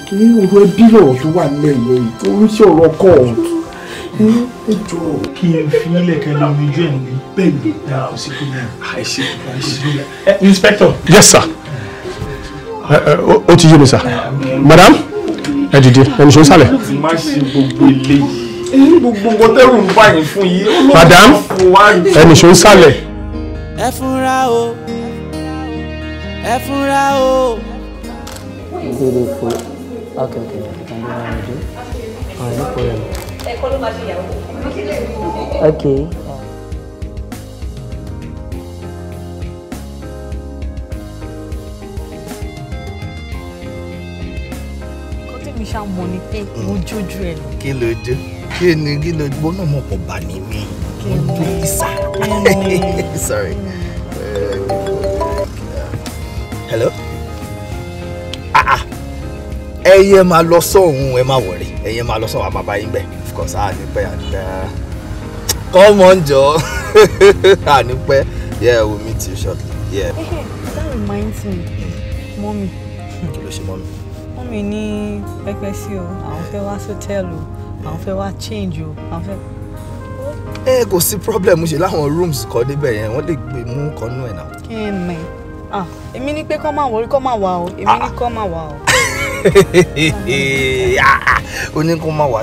Ọ̀rọ̀ ẹbí lọ̀rọ̀ tó wà lẹ́yìn tó ń ṣe ọ̀rọ̀ court. Ẹ jọ. Kí n fi ilẹ̀ kẹ́ lọ yanjú ẹ̀ nílé. Bẹ́ẹ̀ ni. Kò sí problem. Inspector. Yes sir. Ó ti yé mi sir. Madam, ẹ dìde, ẹni ṣe ń sàlẹ̀. Ti má ṣe gbogbo eléyìí, gbogbo nǹkan tẹ́rù ń bá yín fún yìí. Madam, ẹni ṣe ń sàlẹ̀. Ẹ fúnra o, ẹ fúnra o. Beautiful. Okay, okay, you can do one with you. Alright, no problem. Okay. Nǹkan tí mi ṣá mọ̀ ni pé mo jójú ẹ lọ. Kí ló dé? Kí ni kí ló dé? Náà mọ̀ pọ̀ bá ní mi. Mo jó ìsà. Sorry. Hello? Ẹyẹ máa lọ sọ́hún, ẹ máa wọ̀rẹ́, ẹyẹ máa lọ sọ́hún, àbàbà yín bẹ̀. Of course, a ní pẹ́, àní pẹ́. Come on, jọ. A ní pẹ́. Yeah, we'll meet you shortly. Yeah. Hey, that reminds me, mommy. Kí ló ṣe mommy? Mommy ní pẹ́pẹ́ sí o, àwọn fẹ́ wá hotel o, àwọn fẹ́ wá change o, àwọn fẹ́. Ẹ kò sí problem, ṣe láwọn rooms kọ́ débẹ̀ yẹn, wọ́n lè gbé mú kan nú ẹ̀ náà. Kí ni? Ah, èmi ní pé kọ́ máa wọrí, kọ́ máa wà o, èmi ní kọ́ máa wà o. Ó ní kó má wá.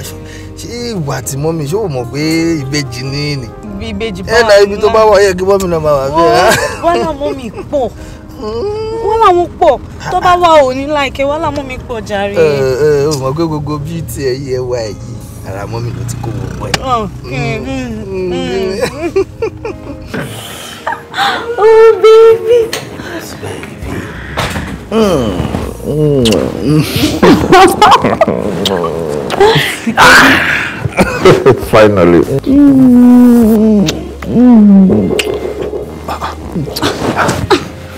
Ṣé ìwà tí mọ́mí, ṣé o mọ̀ pé ìbejì ní ni? Ìbejì bá ẹ náà ibi tó bá wà yẹ kí mọ́mí náà máa wà bẹ́ẹ̀. Wọ́n là mọ́mí pọ̀, wọ́n làwọn pọ̀, tó bá wà ò ní láìkẹ́, wọ́n là mọ́mí pọ̀ jàre. Ẹ ẹ o mọ̀ pé gbogbo bíútì ẹ yẹ wá yìí, ara mọ́mí ló ti kó gbogbo ẹ̀. Oh baby. Yes, baby. Finally.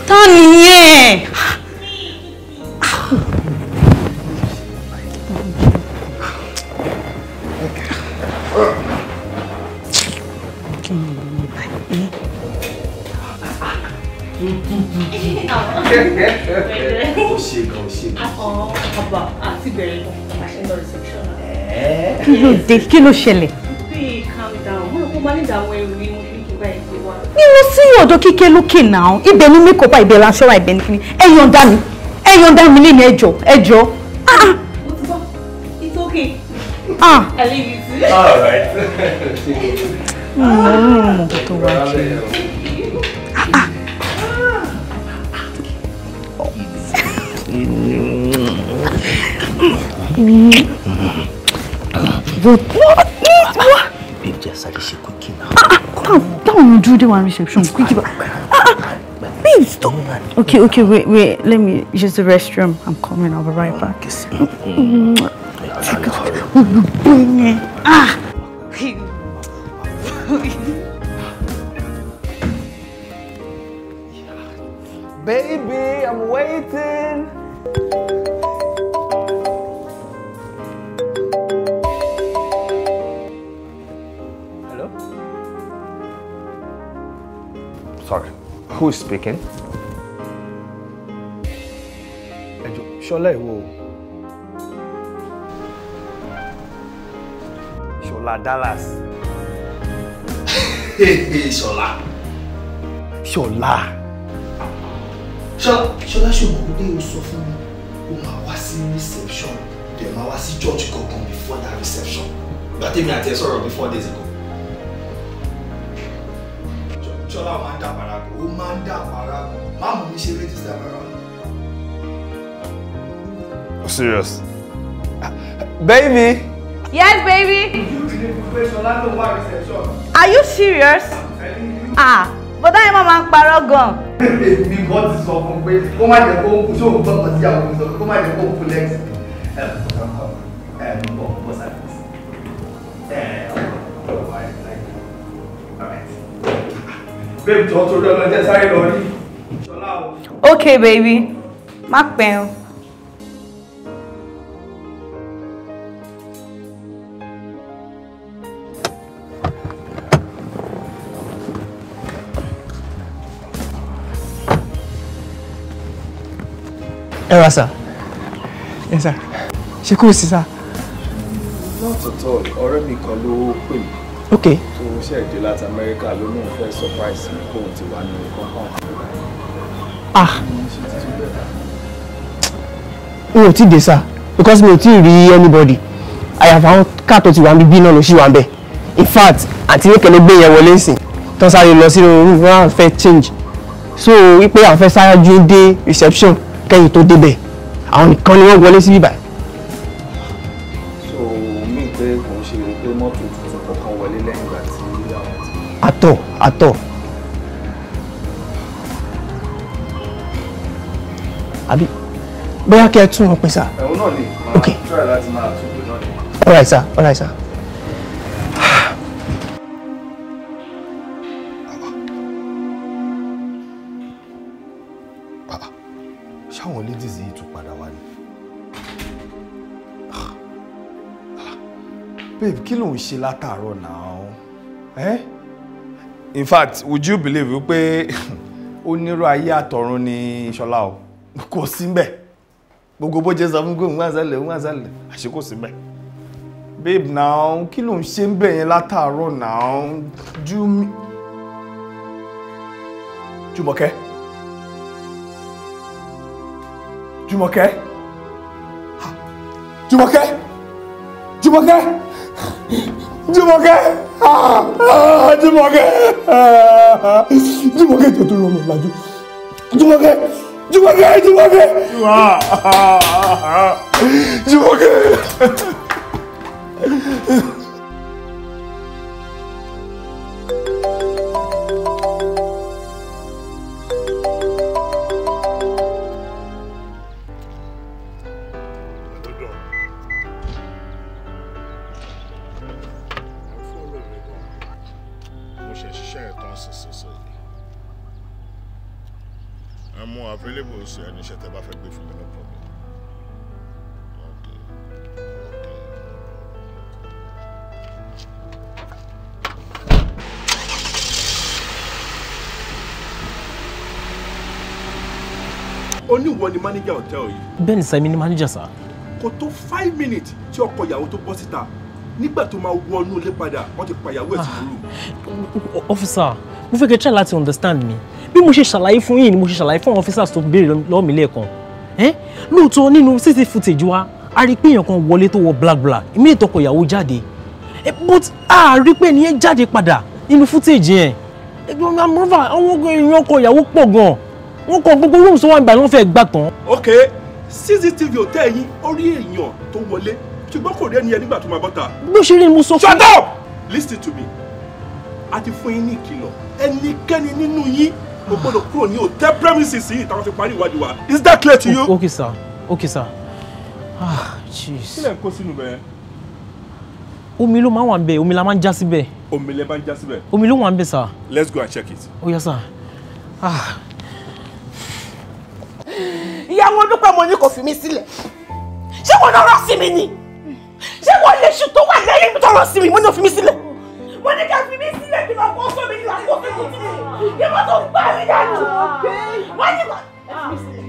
Ta nìyẹn? Ó ṣe gan, ó ṣe gan. Ọba àti bẹ̀rẹ̀ gan, àṣẹ lọ reception. Kí ló dé? Kí ló ṣẹlẹ̀? Babe, calm down. Mo rò pé ó máa ní ìdààmú ẹrù ni mo fi ní kí n bá ẹ gbé wá. Mi lọ sí ọ̀dọ̀ Kíkẹ́ lókè náà. Ibẹ̀ ni makeup, ibẹ̀ laṣọ wa, ibẹ̀ ni kíni. Ẹ yọ̀ǹda mi. Ẹ yọ̀ǹda mi lé ní ẹjọ́. Ẹjọ́. Mo ti bọ́. It's okay. Ah. I leave you too. All right. Mo mọ̀ nǹkan tó wá kiri. What? What? Babe, just sáré ṣe quickie now. Táwọn dúró dé wá reception quickie. Babe, stop. Okay, okay, wait, wait. Let me use the restroom. I'm coming. I'll be right back. Ah. Baby, I'm waiting. Hello? Sorry, who is speaking? Ẹ jọ̀ọ́, Ṣọlá ìwọ o. Ṣọlá Dallas. Ṣọlá. Ṣọlá. Ṣọlá, Ṣọlá, ṣe mọ̀ pé o sọ fún mi o máa wá sí reception, dẹ̀ máa wá sí church kankan before that reception. Ìgbà tèmi àti ẹ sọ̀rọ̀ bí 4 days ago. Ṣọlá, o máa ń dà parago, o máa ń dà parago. Má mú mi ṣeré this time around. Serious? Baby! Yes, baby. Are you serious? Ah, bọ̀dá yẹn máa ń parọ́ gan. Èmi kan ti sọ fún un pé kó má jẹ́ kó ń kú sóhun gbọ́kàn sí àwọn òun sọ pé kó má jẹ́ kó ń kú lẹ́sìn. Bọ̀ sáré. Babe, jọ torí ọ̀nà jẹ́ sáré lọ rí. Ṣọlá o. Okay, baby. Má pẹ́ o. Ẹ ra sir. Yes sir. Ṣé kò sí sir? Not at all. Ọ̀rẹ́ mi kan ló pè mí. Okay. Tó ṣẹ̀ dé láti Amẹ́ríkà ló lóun fẹ́ surprise mi kóun ti wà nínú compound. Ah. Mi ò tí dé sir because mi ò tí rí anybody. Àyàfà àwọn káà tó ti wà níbí náà ló ṣì wà ń bẹ̀. In fact, àǹtí Níkẹ́ ló gbé yẹn wọlé sìn. Tán sáré lọ sínú room wọn á fẹ́ change. So wípé àwọn fẹ́ ṣáájú dé reception kẹ́yìn tó débẹ̀. Àwọn nìkan ni wọ́n wọlé sí bíbá. So mi pé kò ń ṣe pé mọ́tò tuntun kankan wọlé lẹ́yìn ìgbà tí àwọn ti. Àtọ̀ àtọ̀. Àbí bóyá kí ẹ tún wọn pè sá. Ẹ̀hún náà ni màá try láti máa tún pè náà ni. All right sir, all right sir. Ṣáwọn ladies yìí tún padà wá ni. Babe, kí ló ń ṣe látàárọ̀ náà? Eh? In fact, would you believe wípé onírú ayé àtọ̀run ni Ṣọlá o? Kò sí ńbẹ̀. Gbogbo bó jẹ́ sọ fún pé òun wá sálẹ̀, òun wá sálẹ̀, àṣé kò sí ńbẹ̀. Babe now, kí ló ń ṣe ńbẹ̀ yẹn látàárọ̀ náà? Jùmọ̀kẹ́. Jùmọ̀kẹ́. Jùmọ̀kẹ́. Jùmọ̀kẹ́. Jùmọ̀kẹ́. Ah, ah, Jùmọ̀kẹ́. Ah, Jùmọ̀kẹ́ tó tó rọrùn lájú. Jùmọ̀kẹ́. Jùmọ̀kẹ́. Jùmọ̀kẹ́. Ah, ah, Jùmọ̀kẹ́. I'm available, so any iṣẹ́ tẹ́ bá fẹ́ gbé fún mi, no problem. Okay. Okay. Oníwọ ni manager hotel yìí. Bẹ́ẹ̀ni sir, èmi ni manager sir. Kò tó 5 minutes tí ọkọ ìyàwó tó bọ́ síta nígbà tó máa wọnú ilé padà wọ́n ti pa ìyàwó ẹ̀ sí room. Officer, mo fẹ́ kẹ́ try láti understand mi. Bí mo ṣe ṣàlàyé fún yín ni mo ṣe ṣàlàyé fún àwọn officers tó béèrè lọ́wọ́ mi lẹ́ẹ̀kan. Lóòótọ́ nínú CCTV footage wa, a rí pé èèyàn kan wọlé tó wọ black black, ìmí ìtọ́kọ ìyàwó jáde. But a rí pé ẹnìyẹn jáde padà nínú footage yẹn. Àwọn èèyàn ọkọ ìyàwó pọ̀ gan-an. Wọ́n kọ gbogbo rooms tó wà nígbà ni wọ́n fẹ́ gbà tán. Ok, CCTV hotel yín ó rí èèyàn tó wọlé ṣùgbọ́n kò rí ẹni yẹn nígbà tó máa bọ́ta. Bó ṣe rí ni mo sọ fún. Shut up! Listen to me. A ti fún yín ní ìkìlọ̀. Ẹnikẹ́ni nínú yín kò gbọ́dọ̀ kúrò ní hotel premises yìí táwọn fi parí ìwádìí wa. Is that clear to you? Okay sir, okay sir. Ah, jeez. Kí lẹ̀ ń kó sínú bẹ́ẹ̀? Omi ló máa ń wà ń bẹ̀, omi la máa ń já síbẹ̀. Omi lẹ máa ń já síbẹ̀. Omi ló wà ń bẹ̀ sir. Let's go and check it. Ó yá sir. Ah. Ìyàwó Dúpẹ́ mo ní kò fi mí sílẹ̀. Ṣé wọn lọ́rọ̀ sí mi ni? Ṣé wọn lè ṣu tó wà lẹ́yìn mi tọrọ sí mi? Mo ní ò fi mí sílẹ̀. Mo ní ká fi mí sílẹ̀ kí lọ kó sómi kí lọ kó sómi kí kí wọ́n tó gbá mi dànù. Wọ́n ní kò fi mí sílẹ̀.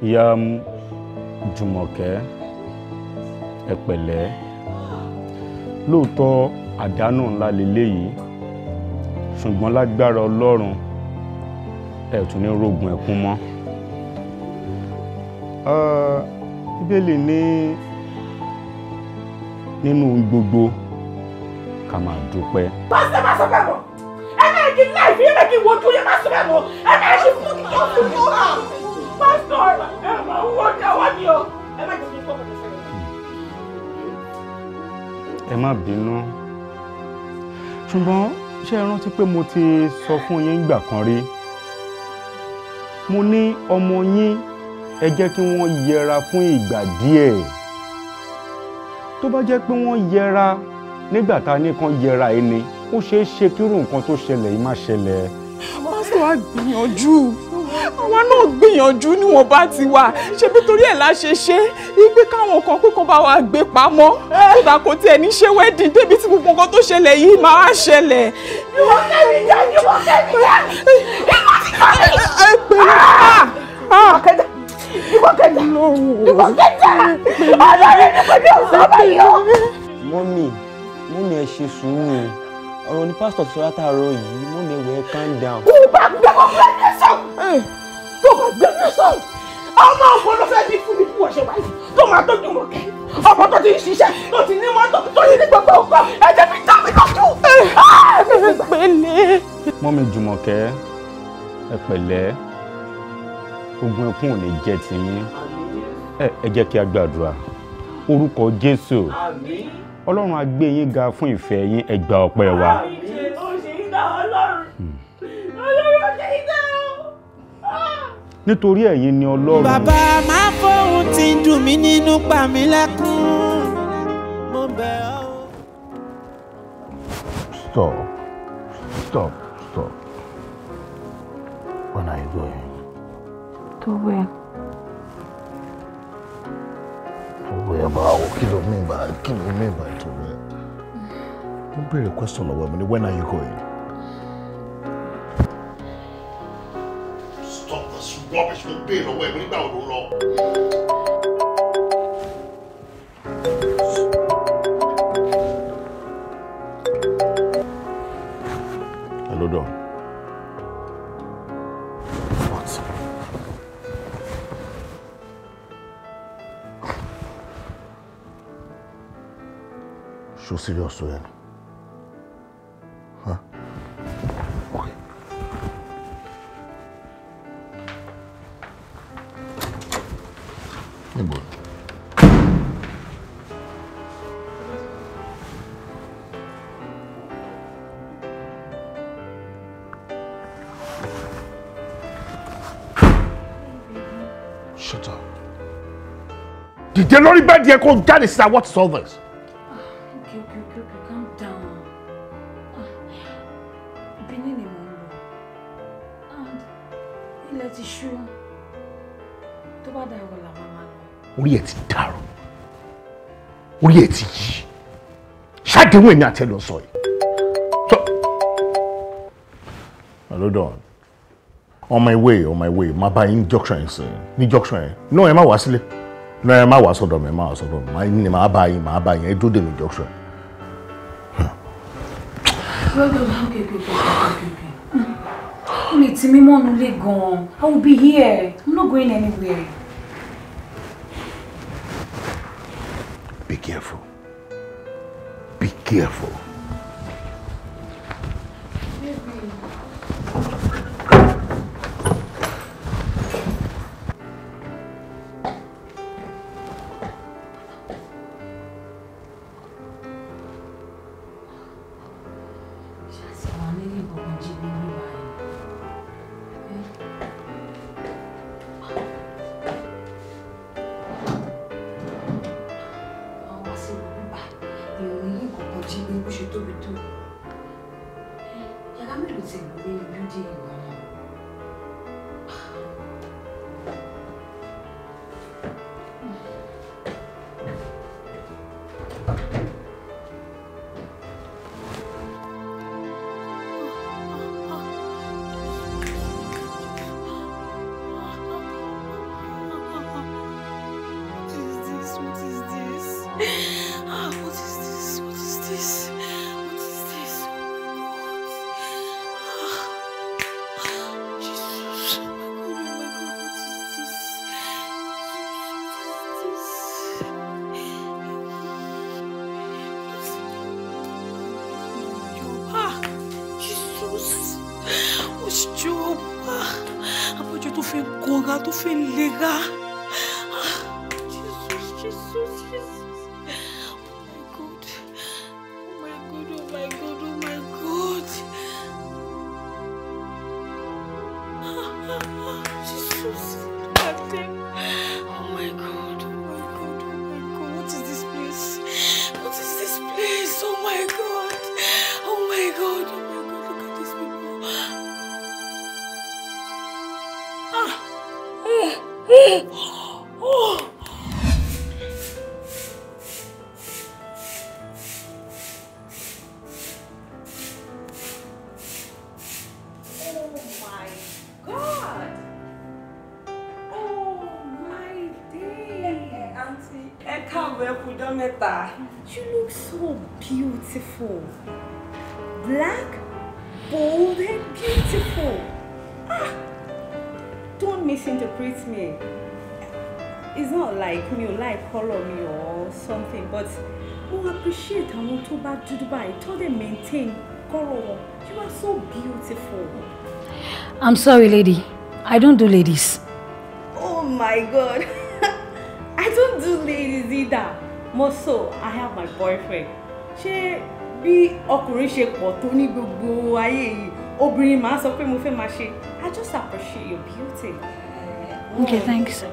Ìyá Jùmọ̀kẹ́, ẹ pẹ̀lẹ́. Lóòótọ́ àdánù ńlá leléyìí, ṣùgbọ́n lágbára Ọlọ́run ẹ tún ní rógun ẹkún mọ́. Bíbélì ní nínú gbogbo ká máa dúpẹ́. Pásítọ̀ máa sọ bẹ́ẹ̀ mọ́, ẹ máa kí láìfi ẹ máa kí wojú ẹ máa sọ bẹ́ẹ̀ mọ́, ẹ máa ṣe fún kíkọ́ fún mi. Pásítọ̀ ẹ máa ń wọ́n ọwọ́ mi o, ẹ má jẹ́ kí n kọ́ bọ̀dọ̀ sẹ́yìn. Ẹ má bínú, ṣùgbọ́n ṣé ẹ rántí pé mo ti sọ fún yín ìgbà kan rí? Mo ní ọmọ yín ẹ jẹ́ kí wọ́n yẹra fún ìgbà díẹ̀. Tó bá jẹ́ pé wọ́n yẹra nígbà tá a ní kan yẹra yìí ni, ó ṣeé ṣe kírú nǹkan tó ṣẹlẹ̀ yìí má ṣẹlẹ̀. Pásítọ̀ á gbìyànjú. Àwa náà gbìyànjú níwọ̀nba ti wà. Ṣebí torí ẹ̀ la ṣe ṣe igbe káwọn kan kó kan bá wa gbé pamọ́. Kódà kò tiẹ̀ ní ṣe wedding débi tí gbogbo nǹkan tó ṣẹlẹ̀ yìí máa wá ṣẹlẹ̀. Jùmọ̀kẹ́ mi jẹ́, Jùmọ̀kẹ́ mi jẹ́. Ẹ pè é. Jùmọ̀kẹ́ jà, Jùmọ̀kẹ́ jà. Ọlọ́run ní kò ní ọ̀sán báyìí o. Mọ́mì, mọ́mì ẹ ṣe sùúrù. Ọ̀rọ̀ ni pásítọ̀ sọ látàárọ̀ yìí, mọ́mì ẹ wẹ̀ ẹ́ calm down. Kó o bá gbé ọmọ ẹni sọ̀rọ̀, tó bá gbé mi sọ̀rọ̀, ọmọ ọkọ ló fẹ́ bí fún mi bí wọ́n ṣe wáyé, tó máa tó Jùmọ̀kẹ́. Ọmọ tó ti ń ṣiṣẹ́, tó ti ní mọ́tò, tó ti ní gbogbo nǹkan, ẹ̀jẹ̀ fi dá mi lójú. Pẹ̀lẹ́. Mọ́mì Jùmọ̀kẹ́, ẹ pẹ̀lẹ́, ogun ẹkún ò ní jẹ́ tiyín. Ẹ jẹ́ kí a gbàdúrà. Orúkọ Jésù. Ọlọ́run á gbé yín ga fún ìfẹ́ yín, ẹ gba ọpẹ́ wa. Nítorí ẹ̀yin ni Ọlọ́run. Bàbá máa fóun tí ń dùn mí nínú pa mí lẹ́kún. Mo bẹ̀ ọ́. Stop. Stop. Stop. When are you going? To where? To where báwo? Kí ló mean by kí ló mean by to where? Mo béèrè question lọ́wọ́ mi ni when are you going? Stop this rubbish. Mo béèrè lọ́wọ́ ẹ̀ mo nígbà wo ló ń lọ. Hello, Don. What? So serious to end? Huh? Okay. Níbo? Shut up. Dìde lórí bẹ́ẹ̀dì ẹ kó jáde síta, what is all this? Okay, okay, okay, okay, calm down. Benin ni mo ń lọ. And ilẹ̀ ti ṣú. Tó bá dà ìwọ làwọn máa lọ. Orí ẹ̀ ti dàrú. Orí ẹ̀ ti yí. Ṣáàdéhùn èmi àti ẹ lọ sọ yìí. Hello, Don. On my way, on my way. Má bá yín junction yẹn sìn. Ní junction yẹn. No, ẹ má wá sílé. No, ẹ má wá sọ́dọ̀ mi, ẹ má wá sọ́dọ̀ mi. Màá bá yín, màá bá yín. Ẹ dúró dè mí junction. Okay, okay, okay, okay, okay. Ó lè tì mí mọ́nu lé gan-an. I will be here. I'm not going anywhere. Be careful. Be careful. Baby. Ẹ káàbọ̀, ẹ kú ọjọ́ mẹ́ta. You look so beautiful. Black, bold and beautiful. Ah, don't misinterpret me. It's not like mi ò like colour mi or something, but mo appreciate àwọn tó bá dúdú báyìí tó dẹ̀ maintain colour wọn. You are so beautiful. I'm sorry, lady. I don't do ladies. Oh my God. I don't do ladies either. More so, I have my boyfriend. Ṣé bí ọkùnrin ṣe pọ̀ tó ní gbogbo ayé yìí, obìnrin máa sọ pé mo fẹ́ máa ṣe. I just appreciate your beauty. Okay, thanks.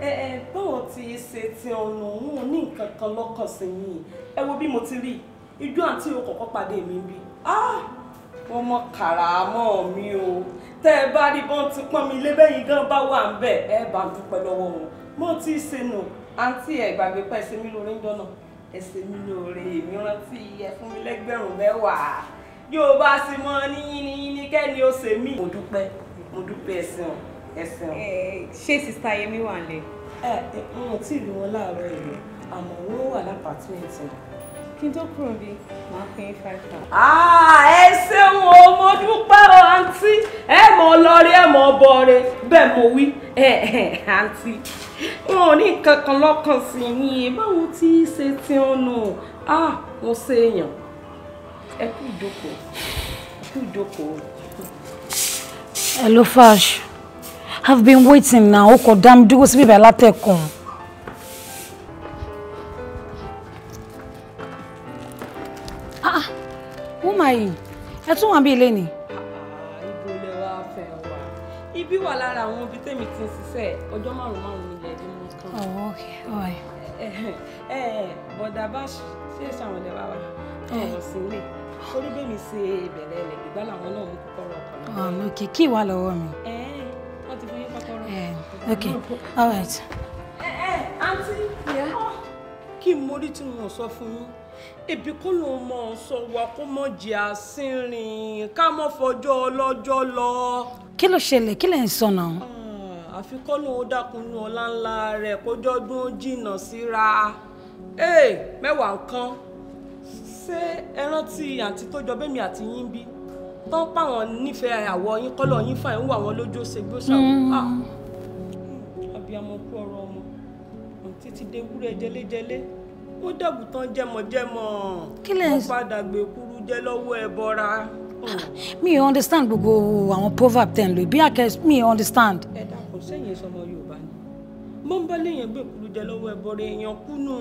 Ẹ báwọn ti ṣe ti ọ̀nà òun ò ní nǹkan kan lọ́kàn sí yín. Ẹ wo bí mo ti rí ijó àǹtí ò kọ́kọ́ pàdé mi bí. Wọ́n mọ kàràmọ́ mi o. Tẹ́ ẹ bá rí bọ́n ti pọ́n mi lé bẹ́yìn gan bá wà ń bẹ̀, ẹ bá ń dúpẹ́ lọ́wọ́ wọn. Mo ti ṣe nù, àǹtí ẹ̀ gbàgbé pẹ́ ṣe mí lóore ń jọ́nà. Ẹ ṣe mí lóore, èmi rántí ẹ fún mi lẹ́gbẹ̀rún 10. Yóò bá sì mọ ní yínníyínní kẹ́ni ó ṣe mí. Mo dúpẹ́, mo dúpẹ́, ẹ ṣeun, ẹ ṣeun. Ṣé sista Yẹmí wà nílé? Ẹ n ò tí ì rí wọn láàárọ̀ ìlú, àmọ́ wọ́n wà lápàtúmẹ̀tì. Kí n tó kúrò bí, màá pín in 5,000. Ẹ ṣeun o, mo dúpẹ́ o àǹtí. Ẹ mọ̀ lọ́rí, ẹ mọ̀ bọ̀ọ̀rẹ́, bẹ́ẹ̀ mo wí. Àǹtí, wọn ò ní nǹkan kan lọ́kàn sí yín. Báwo tí í ṣe tí ó nù? Mo ṣe èèyàn. Ẹ kú ìjókòó, ẹ kú ìjókòó. Hello, Fash. I've been waiting now. Ó kò dá mi dúró síbí báyìí látẹ̀kùn. Woman yìí, ẹ tún wà bí ilé ni. Ibo lẹ wá fẹ́ wà? Ibi wà lára àwọn ibi tẹ́mi ti ń ṣiṣẹ́ ọjọ́ márùn-ún nílẹ̀ ẹ̀dín mú kan. Oh, okay, all right. Bọ̀dà bá ṣe é ṣàwọn ilẹ̀ wa wá. Ọ̀rọ̀ sí ilé. Torí bẹ́ẹ̀ mi ṣe bẹ̀rẹ̀ ilẹ̀ gbígbá làwọn náà mú kọ́kọ́rọ́ ọkọ̀ náà. Oh, okay, kí wà lọ́wọ́ mi. Wọ́n ti fún yín kọ́kọ́rọ́. Okay, all right. Àǹtí, kí mo rí tí mo sọ fún yín. Ebi kó ló mọ sọ wa kó mọ jẹ àsìnrìn ká mọ fọjọ́ ọlọ́jọ́ lọ. Kí ló ṣẹlẹ̀? Kí lẹ̀ ń sọ náà? Àfi kọ́ lóun dákunú ọlá ńlá rẹ̀ kójọ́dún jìnnà síra. Mẹ́wàá nǹkan. Ṣé ẹ rántí àǹtí tó jọ bẹ́mi àti yín bí? Tán páwọn nífẹ̀ẹ́ àwọ̀ yín kọ́lọ̀ yín fà ń wà wọ́n lójú ó ṣe gbóṣàwọ̀. Abiyamọ kú ọ̀rọ̀ ọmọ. Títí dé wúrẹ́ jẹléjẹlé. Ó dàbù tán jẹmọjẹmọ. Ó padà gbé kúrú jẹ lọ́wọ́ ẹ bọra. Mi ò understand gbogbo àwọn proverb ten lò bí àkẹ́ mi ò understand. Ẹ dákun, sẹ́yìn sọmọ Yorùbá ni. Mọ́ńbá léèyàn gbé kúrú jẹ lọ́wọ́ ẹ bọra, èèyàn kú nù.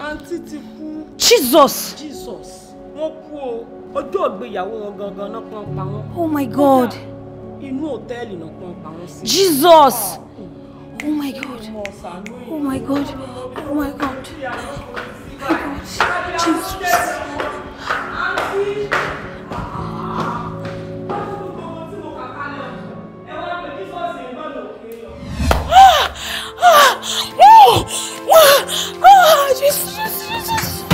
Àǹtí ti kú. Jesus. Jesus. Wọ́n kú o. Ọjọ́ ìgbéyàwó wọn gangan náà pọ́n pa wọ́n. Oh my God. Inú hòtẹ́ẹ̀lì náà pọ́n pa wọ́n sí. Jesus. Oh my God. Oh my God. Oh my God. Oh my God. Jesus. Jesus, Jesus, Jesus.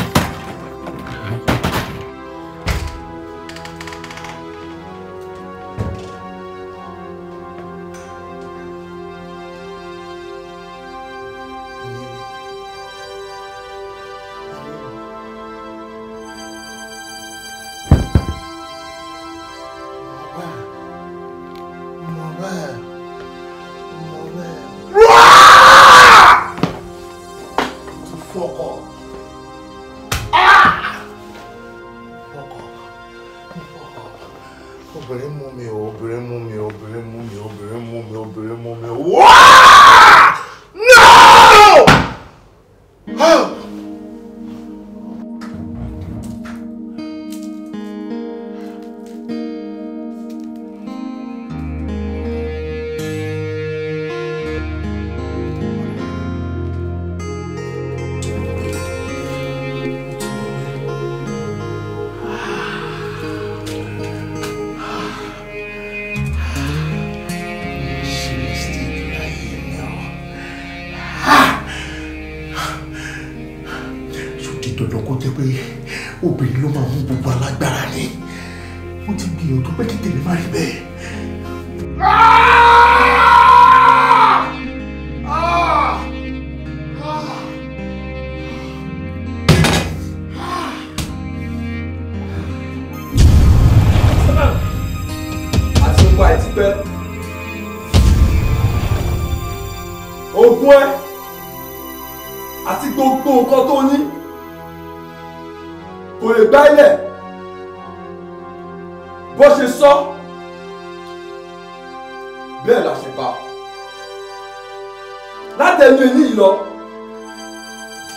Obìnrin ló máa mú gbogbo alágbára ni. Mo ti gbìyànjú pé kí tèmi má rí bẹ́ẹ̀. Àti gbogbo nǹkan tó ní kò lè gbá ilẹ̀. Bó ṣe sọ bẹ́ẹ̀ la ṣe bá. Látẹnu èyí yìí lọ,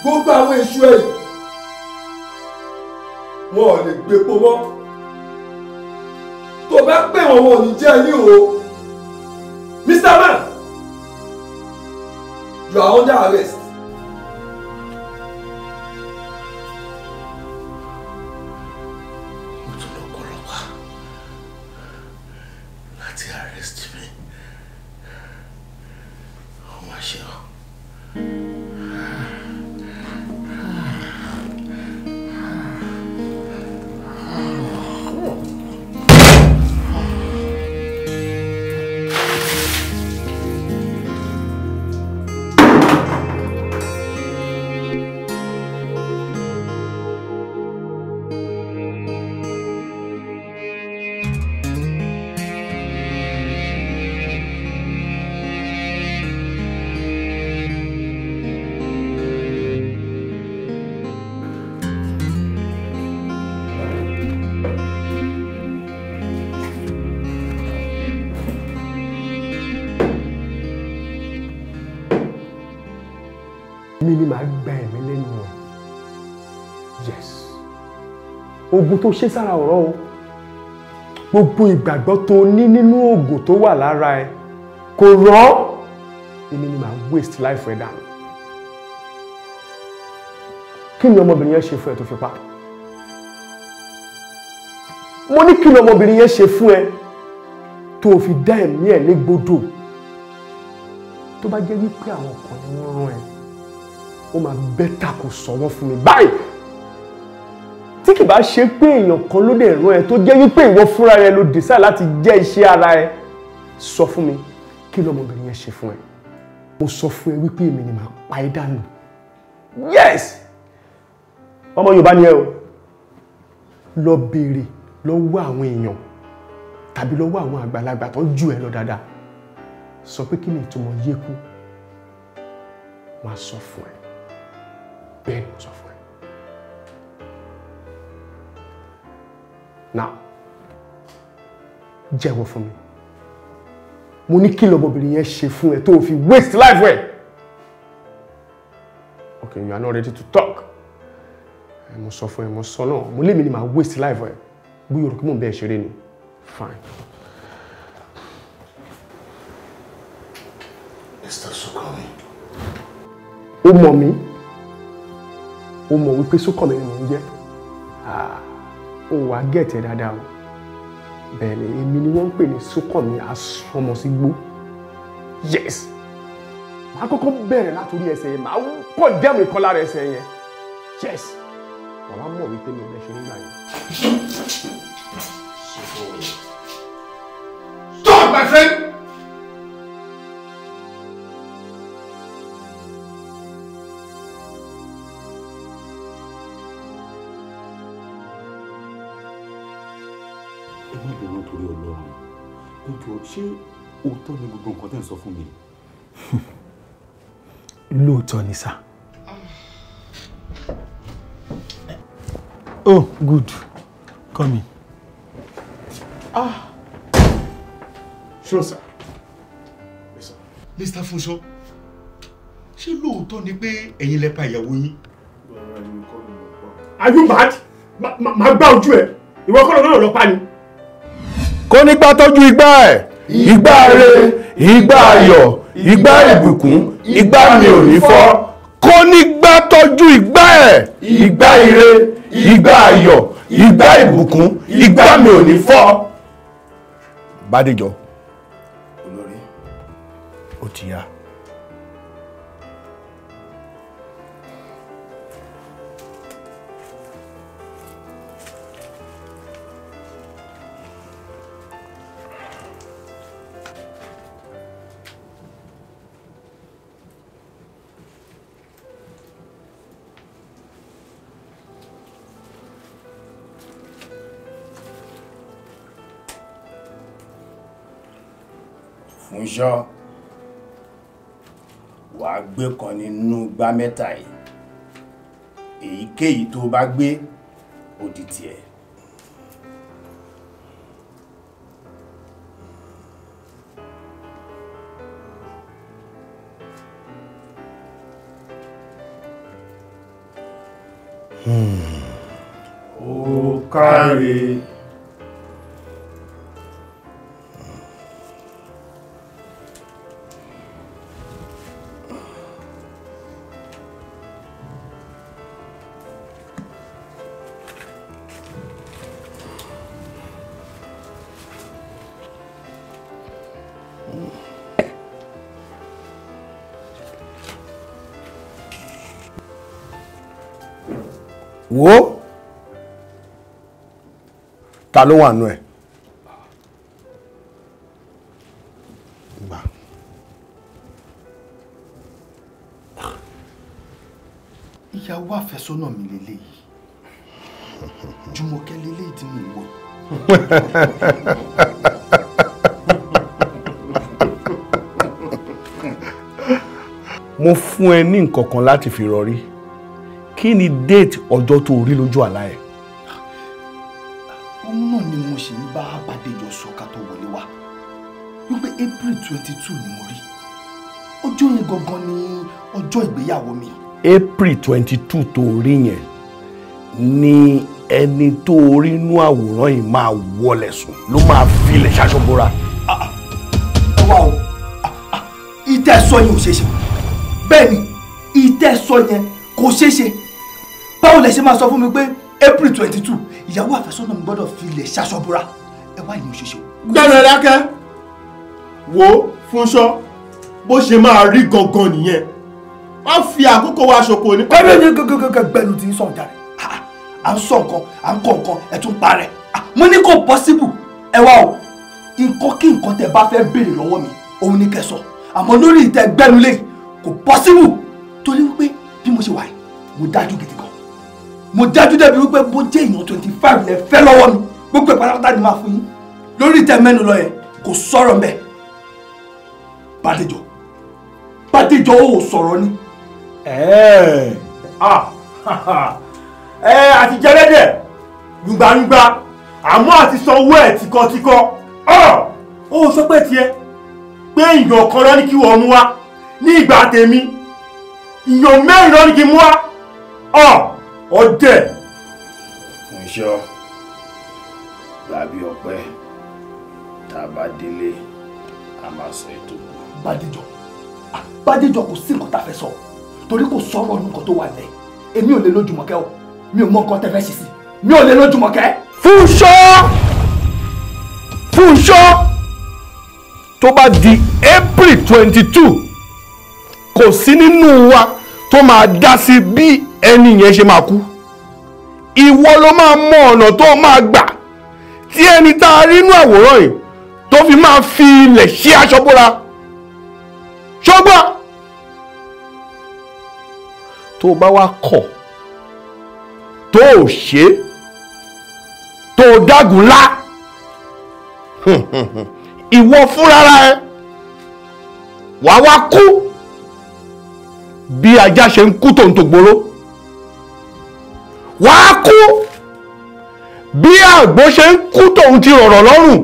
gbogbo àwọn èṣù ẹ̀yìn wọn ò lè gbépo mọ́. Tó bá pè wọ́n, wọn ò ní jẹ́ ní o. Mr. Man, you are under arrest. Mo tún lọ kọ́ ọlọ́pàá láti arrest mi. Ó mà ṣe o. Èmi ni màá gba ẹ̀mí lẹ́nu ẹ̀. Yes, oògùn tó ṣe sára ọ̀rọ̀ o, gbogbo ìgbàgbọ́ tó ní nínú oògùn tó wà lára ẹ kò rọ́. Èmi ni màá waste life ẹ dànù. Kí ni ọmọbìnrin yẹn ṣe fún ẹ tó fi pa? Mo ní kí ni ọmọbìnrin yẹn ṣe fún ẹ tó fi dá ẹ̀mí ẹ̀ légbodò? Tó bá jẹ́ wípé àwọn kan ni wọ́n rán ẹ, ó máa bẹ́tà kó sọ wọ́n fún mi báyìí. Tí kì bá ṣe pé èèyàn kan ló dẹ̀ rán ẹ, tó jẹ́ wípé ìwọ fúnra rẹ ló decide láti jẹ́ iṣẹ́ ara ẹ, sọ fún mi kí lọmọbìnrin yẹn ṣe fún ẹ. Mo sọ fún ẹ wípé èmi ni màá pa ẹ́ dànù. Yes, ọmọ Yorùbá ni ẹ o. Lọ béèrè lọ́wọ́ àwọn èèyàn tàbí lọ́wọ́ àwọn àgbàlagbà tó jù ẹ lọ dáadáa, sọ pé kí ni ìtumọ̀ yékú, wọ́n á sọ fún ẹ. Bẹ́ẹ̀ ni mo sọ fún ẹ. Now, jẹ́wọ́ fún mi. Mo ní kí lọmọbìnrin yẹn ṣe fún ẹ tó o fi waste life ẹ? Okay, you are not ready to talk. Mo sọ fún ẹ, mo sọ náà, mo lémi ni màá waste life ẹ. Bóyá o rò pé mò ń bẹ́ẹ̀ ṣeré ni. Fine. Mr. Sukanmi. Ó mọ̀ mí. Ó mọ̀ wípé Sukanmi ni mò ń jẹ́. Ó wàá gẹ̀tẹ̀ dáadáa o. Bẹ́ẹ̀ ni, èmi ni wọ́n ń pè ní Sukanmi Asọmọsígbó. Yes! Màá kọ́kọ́ bẹ̀rẹ̀ látòrí ẹsẹ̀ yẹn, màá pọ̀ dẹ́mu ìkan lára ẹsẹ̀ yẹn. Yes! Màá mọ̀ wípé mi ò bẹ́ ṣe nígbà yẹn. Stop, my friend! Ẹ má bínú torí Ọlọ́run, ẹ jọ̀ọ́, ṣé òótọ́ ni gbogbo nǹkan tẹ́ ń sọ fún mi? Lóòótọ́ ni sá. Oh, good. Come in. Ah. Sure, sir. Yes, sir. Mr. Funsho, ṣé lóòótọ́ ni pé ẹ̀yin lẹ pa ìyàwó yín? Are you mad? Màá gbá ojú ẹ̀. Ìwọ kọ́ lọ́nà lọ pa ni. Kó nígbà tọ́jú igbá ẹ̀, igbá re, igbá ayọ̀, igbá ìbùkún, igbá mi ò ní fọ́. Kó nígbà tọ́jú igbá ẹ̀, igbá ire, igbá ayọ̀, igbá ìbùkún, igbá mi ò ní fọ́. Bádéjọ. Olórí, ó ti yá. Fúnṣọ́, wàá gbé kan nínú igbá mẹ́ta yìí. Èyíkéyìí tó bá gbé ó di tiẹ̀. Ó káre. Wo, ta ló wà nù ẹ? Gbà. Ìyàwó àfẹ́sọ́nà mi lélẹ́yìí, Jùmọ̀kẹ́ lélẹ́yìí tí mò ń wò. Mo fún ẹ ní nǹkan kan láti fi rọrí. Kí ni déètì ọjọ́ tó rí lójú àlá ẹ̀? Òun náà ni mo ṣì ń bá Bádéjọ sọ ká tó wọlé wá wípé April 22 ni mo rí. Ọjọ́ yẹn gangan ni ọjọ́ ìgbéyàwó mi. April 22 tó rí yẹn ni ẹni tó rí inú àwòrán yìí máa wọlé sùn ló máa filẹ̀ ṣaṣọ́bóra. Ẹ wá o, ìtẹ̀sọ yẹn ò ṣeé ṣe. Bẹ́ẹ̀ ni ìtẹ̀sọ yẹn kò ṣeé ṣe. Báwo lẹ ṣe máa sọ fún mi pé April 22 ìyàwó àfẹ́sọ́nà mi gbọ́dọ̀ fi ilẹ̀ ṣaṣọ́búra? Ẹ wá ìyẹn òṣèṣe. Gbẹ́nu ẹ dákẹ́. Wo Fúnṣọ́, bó ṣe máa rí gangan nìyẹn. Má fi àkókò wa ṣòfò ní. Gbẹ́nu ti ń sọ̀rọ̀ jáde. À ń sọ nǹkan, à ń kọ nǹkan, ẹ tún parẹ́. Mo ní kò possible. Ẹ wá o, nǹkan kí nǹkan tẹ bá fẹ́ béèrè lọ́wọ́ mi, òun ní kẹ́ sọ. Àmọ́ lórí ìtẹ́ gbẹ́nu lé, kò possible. Torí wípé bí mo ṣe wà yìí, mo dájú gidi gan. Mo dájú débi wípé bó jẹ́ èèyàn 25 lẹ fẹ́ lọ́wọ́ mi, gbogbo ìpátápátá ni máa fún yín. Lórí ìtẹ́ mẹ́nu lọ yẹn, kò sọ̀rọ̀ mbẹ́. Bádéjọ, Bádéjọ ò sọ̀rọ̀ ni. Àti jẹ́lẹ́dẹ̀ gbùngbàngbà, àmọ́ àti sanwó ẹ̀ tíkọ́tíkọ́. Ó sọ pé tiẹ̀ pé èèyàn kan lọ ní kí wọ́n mú wá ní ìgbà tèmi, èèyàn mẹ́rin lọ ní kí mú wá. Ọdẹ. Fúnṣọ́, gbàbí ọpẹ́, tá a bá délé a máa sọ ètò kù. Bádéjọ, Bádéjọ, kò sí nǹkan tá a fẹ́ sọ torí kò sọ̀rọ̀ nǹkan tó wà lẹ̀. Èmi ò lè lójúmọ̀kẹ́ o, mi ò mọ nǹkan tẹ́ fẹ́ ṣe sí, mi ò lè lójúmọ̀kẹ́. Fúnṣọ́, Fúnṣọ́, tó bá di April 22 kò sí nínú wa tó máa dá sí bí ẹni yẹn ṣe máa kú. Ìwọ ló máa mọ ọ̀nà tó máa gbà tí ẹni tá a rí inú àwòrán yìí tó fi máa fi ilẹ̀ ṣe aṣọ bóra. Ṣọgbọ́n tó bá wá kọ̀ tó ò ṣe tó dágùn lá, ìwọ fúnra ẹ wàá wá kú bí ajá ṣe ń kú tòun tó gbòòrò. Wàá kú bí àgbo ṣe ń kú tòun ti rọ̀rọ̀ lọ́rùn.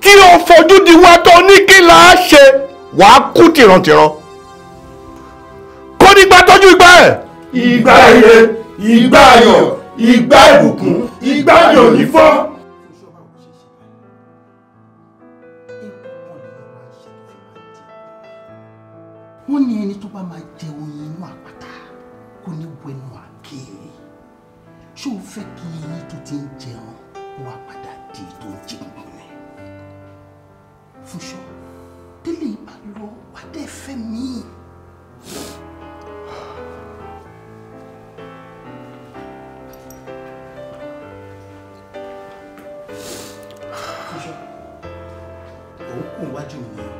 Tí o fojú di wá tó ní kí là á ṣe, wàá kú tìrantìran. Kó nígbà tọ́jú ìgbà ẹ̀. Ìgbà ire, ìgbà ayọ̀, ìgbà ìbùkún, ìgbà ayọ̀ ní fọ́. Wọ́n ní ẹni tó bá máa jẹ oyin inú àpáta kò ní wẹnu àké. Ṣé o fẹ́ kí eyín tó ti ń jẹun wá padà di tó ń jẹ gbogbo ni? Fúnṣọ́, tẹ́lẹ̀ ìbá lọ wá dẹ́ fẹ́ mi. Fúnṣọ́, òun kò wájú mi nìyẹn.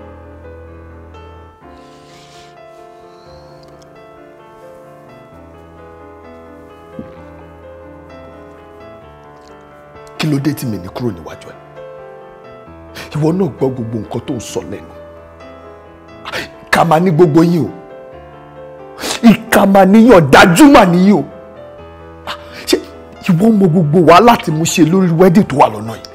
Kí ló dé tí mi ní kúrò níwájú ẹ? Ìwọ náà gbọ́ gbogbo nǹkan tó ń sọ lẹ́nu. Ká máa ní gbogbo yín o. Ìkà mà níyàn, dájú mà níyì o. Ṣé ìwọ mọ gbogbo wàhálà tí mo ṣe lórí wedding tó wà lọ́nà yìí?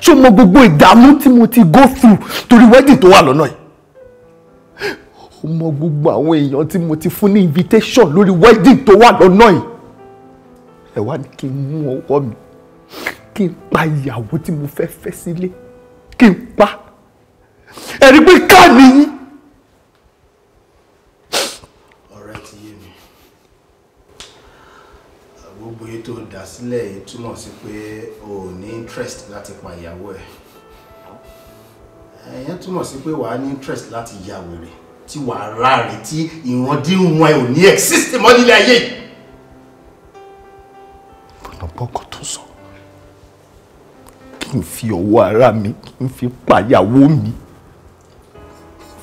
Ṣé o mọ gbogbo ìdààmú tí mo ti go through torí wedding tó wà lọ́nà yìí? O mọ gbogbo àwọn èèyàn tí mo ti fún ní invitation lórí wedding tó wà lọ́nà yìí? Ẹ wá ní kí n mú ọwọ́ mi, kí n pa ìyàwó tí mo fẹ́ fẹ́ sílé, kí n pa. Ẹ̀rí pé ká nìyí. Ọ̀rẹ́ ti yé mi. Gbogbo èyí tó dá sílẹ̀ yìí túmọ̀ sí pé o ò ní interest láti pa ìyàwó ẹ̀. Ẹ̀yẹn túmọ̀ sí pé wàá ní interest láti ya wèrè tí wàá ráre tí ìrandíran ẹ ò ní exist mọ́ nílé ayé yìí. Ọ̀nà bọ́kọ̀ tó sọ, kí n fi ọwọ́ ara mi, kí n fi pa ìyàwó mi,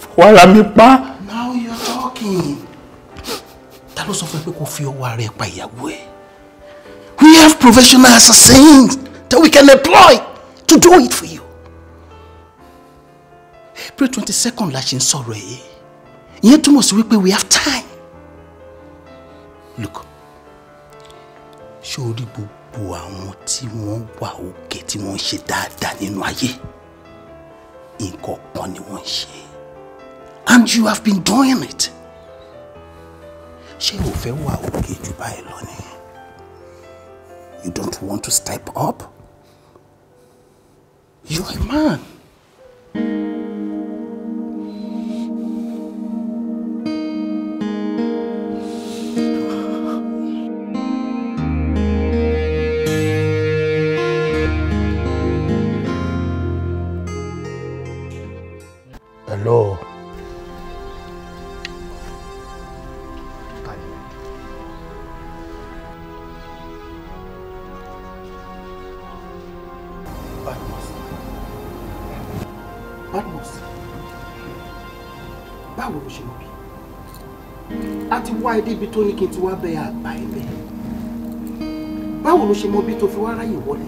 fọwọ́ ara mi pa. Now you're talking. Ta ló sọ fún ẹ pé kó fi ọwọ́ ara ẹ pa ìyàwó ẹ? We have professional assassins that we can employ to do it for you. April 22nd la ṣe ń sọ̀rọ̀ ẹ̀ yìí. Ìyẹn túmọ̀ sí wípé we have time. Look, ṣé o rí gbogbo àwọn tí wọ́n wà òkè tí wọ́n ń ṣe dáadáa nínú ayé? Nǹkan kan ni wọ́n ń ṣe. And you have been doing it. Ṣé o fẹ́ wà òkè jù báyìí lọ ni? You don't want to step up? You're a man. Hello. Badmus. Badmus. Báwo ló ṣe mọ̀ bí? A ti wá ẹ débi tó ní kí n ti wá bẹ àgbà ẹ bẹ́ẹ̀. Báwo ló ṣe mọ̀ bí tó fi wá ráyè wọlé?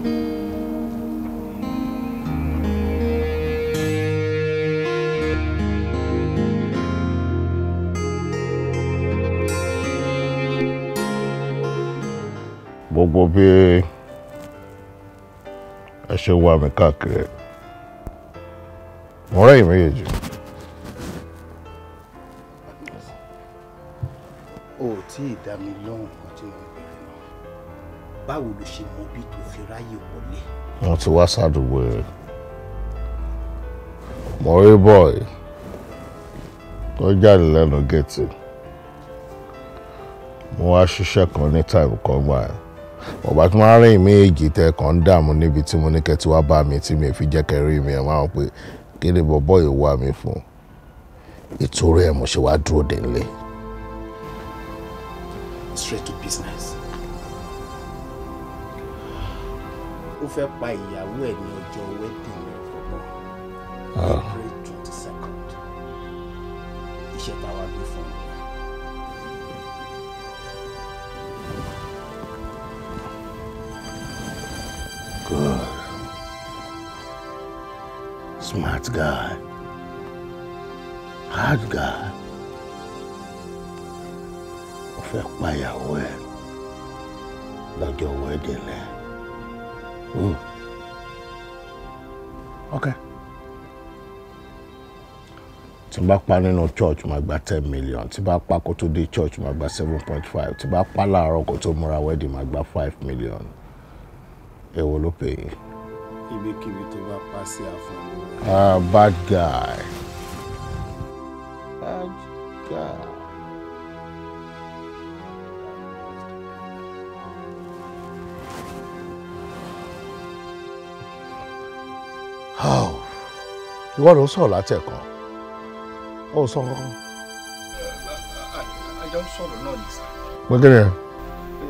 Gbogbo bí ẹ ṣe wá mi káàkiri, mo rẹ́yìn méjèèjì. O ò tí ì dá mi lóhùn kan tí mo ń bẹ̀rẹ̀ náà. Báwo ló ṣe mọ bí tó fi ráyè wọlé? Wọ́n ti wá sádùúgbò ẹ̀. Mo rí bọ́ọ̀ì tó jáde lẹ́nu géètì. Mo wá ṣiṣẹ́ kan ní táìmù kan gbà ẹ̀. Ọ̀bá tí wọ́n rìn méjì tẹ́ kàn ń dààmú níbi tí mo ní kẹ́ tí wá bá mi tí mi fi jẹ́ kẹ́ rí mi ẹ̀ máa ń pè kí ni bọ̀bọ́ yìí wá mi fún. Ìtorí ẹ̀ mo ṣe wá dúró dé nílé. Straight to business. Ó fẹ́ pa ìyàwó ẹ̀ ní ọjọ́ wedding rẹ̀ fọ́gbọ́n. April 22nd. Iṣẹ́ táwa gbé fún mi. Good. Smart guy. Hard guy. Ó fẹ́ pa ìyàwó ẹ̀ lọ́jọ́ wedding ẹ̀. Okay. Tí n bá pa nínú church, màá gba 10 million. Tí n bá pa kó tó dé church, màá gba 7.5. Tí n bá pa láàárọ̀ kó tó múra wedding, màá gba 5 million. Èwo ló pè yín? Ibikíbi tó bá pa sí àfọ̀n ló. Ah, bad guy. Bad guy. Oh, ìwọ ló sọ̀rọ̀ látẹ̀kọ́. Ó sọ kankan. A jọ ń sọ̀rọ̀ náà ní sá. Pé kí ni? Pé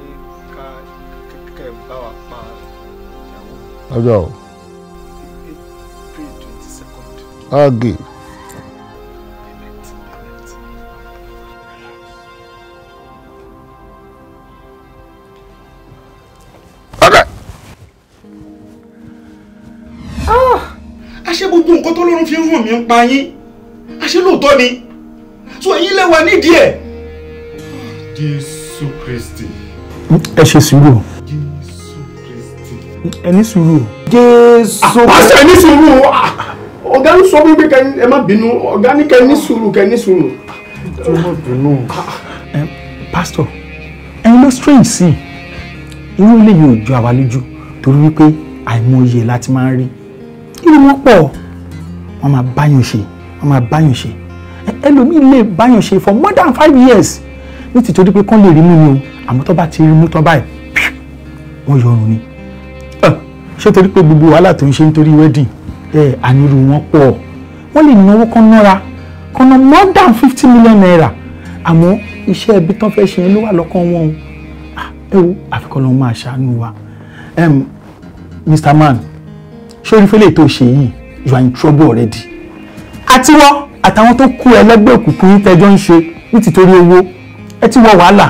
ká kẹ́ bá wa pa ìyàwó. Ọjọ́ o. April 22nd. Ọ́gì. Payment, payment. Àṣé gbogbo nǹkan tó lọ́run fi ń hàn mí ń pa yín, àṣé lóòótọ́ ni. So ẹ̀yin lẹ wà nídìí ẹ̀. Jésù Kristi. Ẹ ṣe sùúrù. Jésù Kristi. Ẹ ní sùúrù. Jésù. Pásítọ̀, ẹ ní sùúrù. Ọ̀gá ń sọ fún mi pé ẹ má bínú. Ọ̀gá ní kẹ́ ní sùúrù, kẹ́ ní sùúrù. Ẹ má bínú. Pásítọ̀, ẹ̀yin ló strange sí irú ilé yìí ò jọ àwa lójú, torí wípé àìmọye láti máa ń rí irú wọn pọ̀. Wọ́n máa báyàn ṣe, wọ́n máa báyàn ṣe. Ẹlòmíì lè báyàn ṣe for more than 5 years ní tìtorí pé kán lè rí mú ni o. Àmọ́ tó bá ti rí mú tán báyìí, wọ́n yọrùn ni. Ṣé torí pé gbogbo wàhálà tó ń ṣe nítorí wedding ẹ, ànírú wọn pọ̀. Wọ́n lè náwó kán nára kán ná more than ₦50 million, àmọ́ iṣẹ́ ibi tán fẹ́ ṣe yẹn ló wà lọ́kàn wọn o. Ẹ wo, àfikún lọ́n máa ṣàánú wa. Mr. Man, ṣé orí fẹ́lẹ̀ tó ṣe yìí, you are in trouble already. Àti wọ́n àtàwọn tó kú ẹlẹ́gbẹ́ òkùnkùn yín tẹ́jọ́ ń ṣe ní tìtorí owó, ẹ ti wọ wàhálà,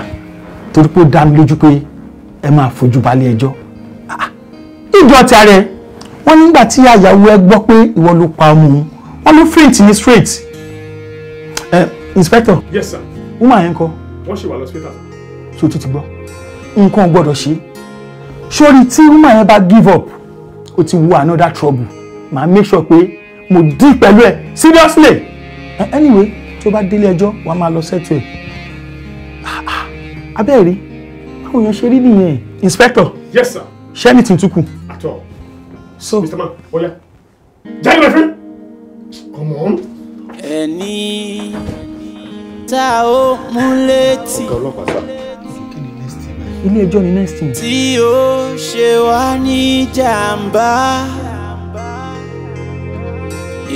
torí pé ó dá mi lójú pé ẹ máa fojú balẹ̀ ẹjọ́. Ìjọ ti ààrẹ wọ́n nígbà tí àyàwó ẹ gbọ́ pé ìwọ ló pa ọmọ òun, wọ́n ló faint ní straight. Ẹ inspector. Yes, sir. Woman yẹn kọ́? Wọ́n ṣì wà lọ́sítà. So tó ti gbọ́, nǹkan ò gbọ́dọ̀ ṣe sórí. Tí woman yẹn bá give up, ó ti wọ another trouble. Màá make sure pé mo deal pẹ̀lú ẹ̀ seriously. Anyway, tó bá délé ẹjọ́, wàá máa lọ settle ẹ̀. Abẹ́rẹ́ báwo yẹn ṣe rí nìyẹn, inspector? Yes, sir. Ṣé anything tún kù? At all. So Mr. Man, oya, jáde, my friend, come on. Ẹni tá ó mú létí. Ọ̀gá ọlọ́pàá sá. Ilé ẹjọ́ ni next thing. Tí ó ṣe wá ní jàǹbá,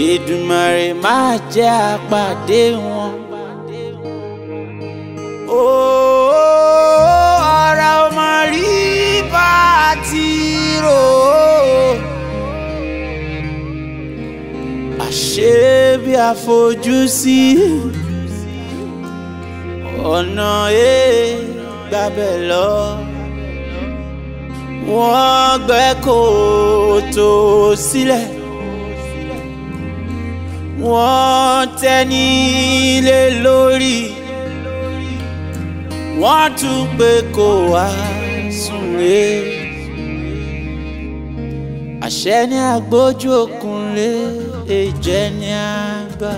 Èdùmàrè má jẹ́ àpàdé wọn. Ó ọ̀rọ̀ ọmọ rí bá a ti rò ó. Àṣé bí a fojú sí ọ̀nà ẹ̀ gbàbẹ̀ lọ. Wọ́n gbẹ́ kòtò sílẹ̀, wọ́n tẹ́ni lé lórí, wọ́n tún pé kó wá súnlé. Àṣẹ ní agbójú òkun lé, èjẹ ní àgbà.